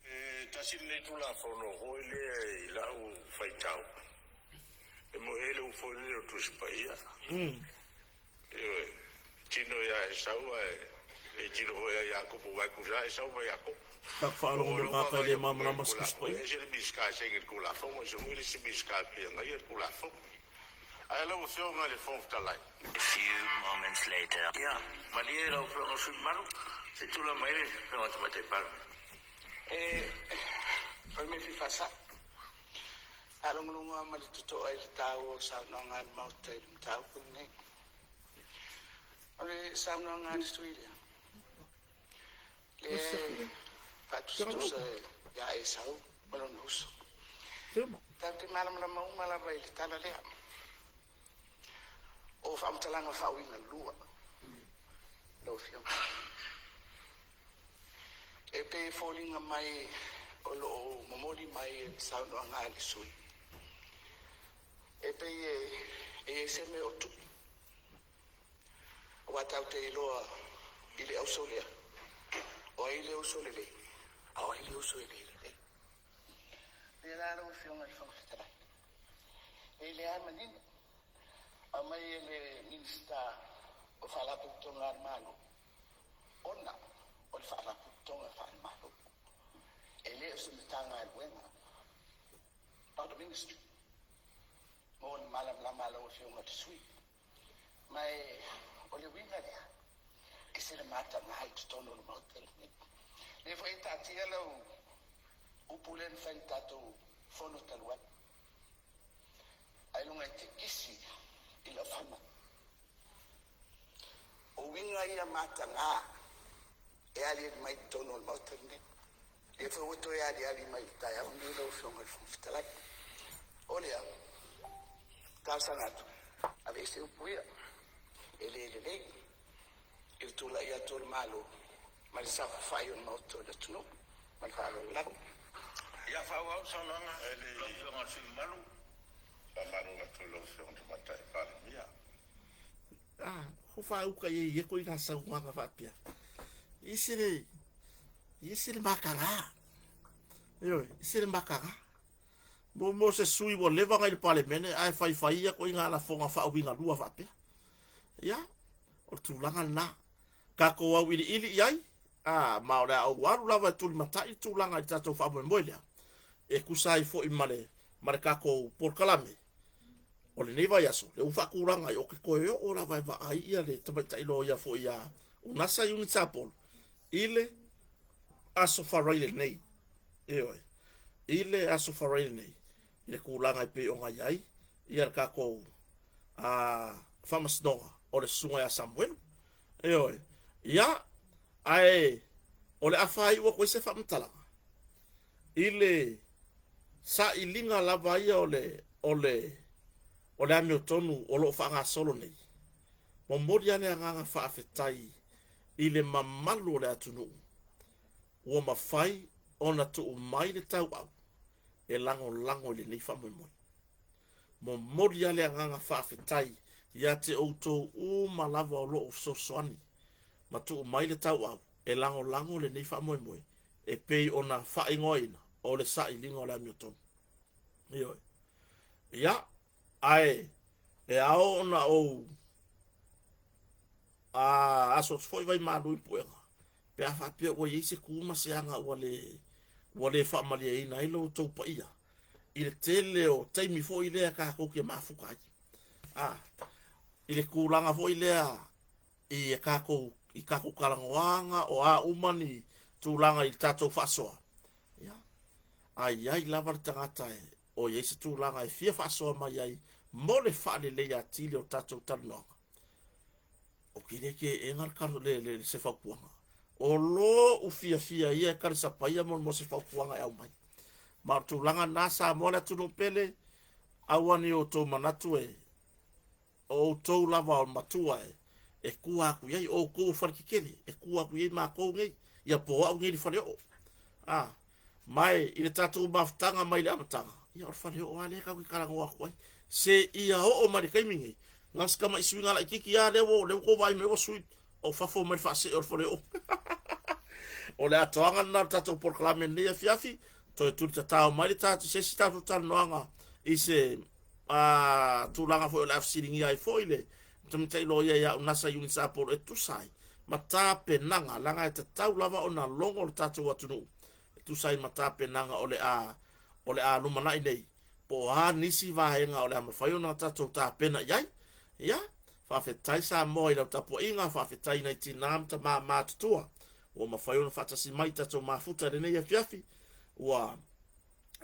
E tasi lenei Tulafono foi lea i lau faitau, e moni ai le upu foi lele o le Tusi Paia. Ioe, tino ia Esau ae le tino foi ia Iakopo, aua e tusa lava Esau ma Iakopo. Tatou faalogo mai le tagata e le malamalama se Tusi Paia. E ese le Minisita e saini i le Tulafono, ese foi le isi Minisita e pei e agaia le Tulafono. Ae lau Afioga i le Fofoga Fetalai, A few moments later. Ia, malie lau Afioga i le sui usufono mamalu, se i tulai mai le Afioga i le Tamaitai Palemia. E, o le mea e fia faasao. Faalogologo lava ma le totoa i le taua o saunoaga a le Maota i le mataupu lenei. O le saunoaga a le sui usufono lea, lea e faatusatusa ia Esau ma lona uso. Tatou te malamalama uma lava i le tala lea. O faamatalaga faauiga lua, lau Afioga. E pei e foliga mai o lo o momoli mai e le saunoaga a le sui usufono, e pei e i ai se mea o tupu, aua tatou te iloa i le auso lea, o ai le uso lelei, a o ai le uso e le lelei. O lea la lau Afioga i le Fofoga Fetalai, e lea manino, aumai e le Minisita o Faalapotopotoga a le Malo, ona o le Faalapotopotoga faale-Malo, e le o se Matagaluega, not a ministry, mo le malamalama a lau Afioga i le sui usufono. Ma o le uiga lea, e se le mataga i totonu o le Maota lenei. Lea foi e taatia lau upu lea na fai i le tatou fono talu ai, ailoga e te kisi i lau fana. O uiga ia mataga e aliali mai i totonu o le Maota lenei. Lea foi ua toe aliali mai i le taeao lenei lau Afioga i le Fofoga Fetalai. O lea, talosaga atu, aveese upu ia, e le lelei i le tulai atu o le Malo ma le saofafai o le Maota o le atunuu. Ma le faaaloalo lava. Ia faaauau le saunoaga lau Afioga i le sui usufono mamalu. Faamalo atu i lau Afioga i le Tamaitai Palemia. Ah, ko whaauka i e ko i ngā saunoaga faapea. I se le, i se le makala. Ioe, i se le makala. Mo mo se sui ua leva ngai le Palemene ae faifai ia ko i ngā lafoga faauigalua faapea. Ia, o le tulaga lena. Tatou auiliili i ai, a, ma o le a ou alu lava e tulimatai le tulaga i le tatou faamoemoe lea, e tusa ai foi ma le, ma le tatou polokalame o lenei vaiaso, lea ua faatulaga ai, ou te toe oo lava e vaai ia le tamaitai loia foi ia Unasa Iuni Apolo i le Aso Faraile lenei. Ioe, i le Aso Faraile nei, i le tulaga e pei ona i ai ia le tatou a faamasinoga o le susuga ia Samuelu. Ioe, ia, ae o le a faaiu atu ai se faamatalaga i le sailiga lava ia o le o le o le amiotonu o lo o faagasolo nei. Momoli lava le agaga faafetai i le mamalu o le atunuu ua mafai ona tuu mai le tauau e lagolago i lenei faamoemoe. Momoli lava le agaga faafetai ia te outou uma lava o lo o fesoasoani ma tuu mai le tauau e lagolago lenei faamoemoe e pei ona faaigoaina o le sailiga o le amiotonu. Ioe. Ia, ae e ao ona ou a aso atu foi vaimalu i puega pe a faapea ua i ai se tu ma se aga ua le ua le faamalieina ai lo outou paia i le tele o taimi foi lea tatou te mafuta ai. A, i le tulaga foi lea i a tatou i tatou talanoaga o a uma ni tulaga i le tatou faasoa, ia, a i ai lava le tagata e o i ai se tulaga e fia faasoa mai ai mo le faaleleia atili o tatou talanoaga, ou te le teena le, le, le, se fautuaga. O lou fiafia ia e talisapaia mo, mo se fautuaga e aumai. Ma o le tulaga lena Samoa le atunuu pele, aua ne i outou manatu e o outou lava o matua e, e tua atu i ai, o outou o faletetele, e tua atu i ai matou nei, ia po o au nei i le faleoo. A, ma e, i le tatou mafutaga mai le amataga, ia o le faleoo lava lea tatou te talanoa atu ai. Se ia oo mai le taimi nei, na o si tamai suiga laitiiti lava lea ua, lea ua tou vaai mai ua sui, o fafo mai le faasee o le faleoo. O le atoaga lena o le tatou polokalame i lenei afiafi, toe tulitatao mai le tatou, se isi tatou talanoaga i se a, tulaga foi o le a fesiligia ai foi le tamaitai loia ia Unasa Eunice Apolo e tusa ai ma tapenaga, leaga e tatau lava ona logo le tatou atunuu e tusa ai ma tapenaga o le a o le a lumanai nei, po o a nisi vaega o le a mafai ona tatou tapena i ai. Ia, faafetai Samoa i lau tapuaiga, faafetai i nai tinā ma tamā matutua ua mafai ona faatasi mai i tatou mafuta i lenei afiafi. Ua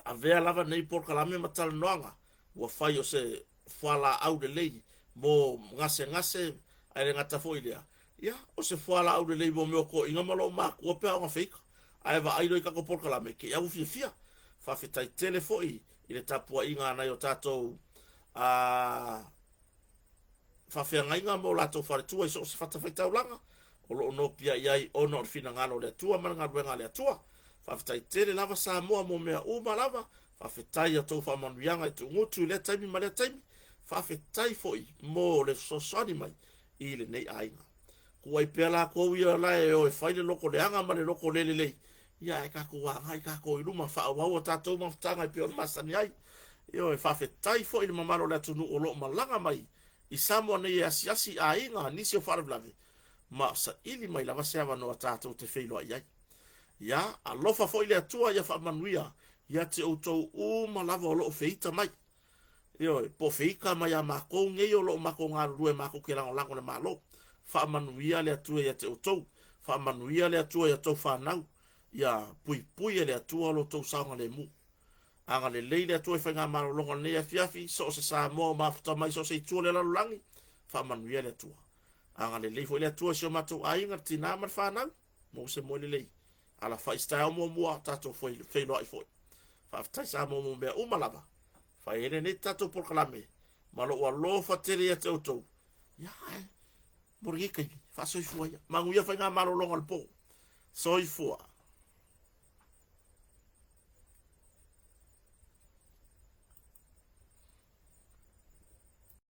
avea lava nei polokalame ma talanoaga ua fai o se fualaau lelei mo gasegase, ae le gata foi i lea, ia, o se fualaau lelei mo mea o toeaiina ma loomatua pe a ona feita. Ae vaai loa i tatou polokalame, te i au fiafia. Faafetai tele foi i le tapuaiga a nai o tatou a faafeagaiga ma o latou faletua i so o se fatafaitaulaga o lo o nopiai ai ona o le finagalo o le Atua ma le galuega a le Atua. Faafetai tele lava Samoa mo mea uma lava. Faafetai i a outou faamanuiaga i tuugutu i lea taimi ma lea taimi. Faafetai foi mo le fesoasoani mai i lenei aiga. Kuai pea latou ia la e o e fai le loto leaga ma le loto le lelei. Ia ae tatou agai tatou i luma, faaauau a tatou mafutaga e pei ona masani ai. Ioe, faafetai foi i le mamalu o le atunuu o lo o malaga mai i Samoa nei e asiasi i aiga, nisi o faalavelave, ma saili mai lava se avanoa tatou te feiloai ai. Ia, alofa foi le Atua ia faamanuia ia te outou uma lava o lo o feita mai. Ioe, po o feita mai a matou nei o lo o matou galulue matou te lagolago i le Malo. Faamanuia le Atua ia te outou, faamanuia le Atua i a outou fanau, ia puipui e le Atua lo outou saogalemu. Agalelei le Atua i faigamalologa o lenei afiafi, so o se Samoa o mafuta mai so o se itu o le lalolagi, faamanuia le Atua. Agalelei foi le Atua i si o matou aiga, le tinā ma le fanau, maua se moe lelei. Alafai se taeao muamua, tatou feiloai foi. Faafetai Samoa mo mea uma lava. Fai ai lenei tatou polokalame ma lou alofa tele ia te outou. Ia, ae mo lenei taimi, faasoifua ia. Manuia faigamalologa o le po. Soifua.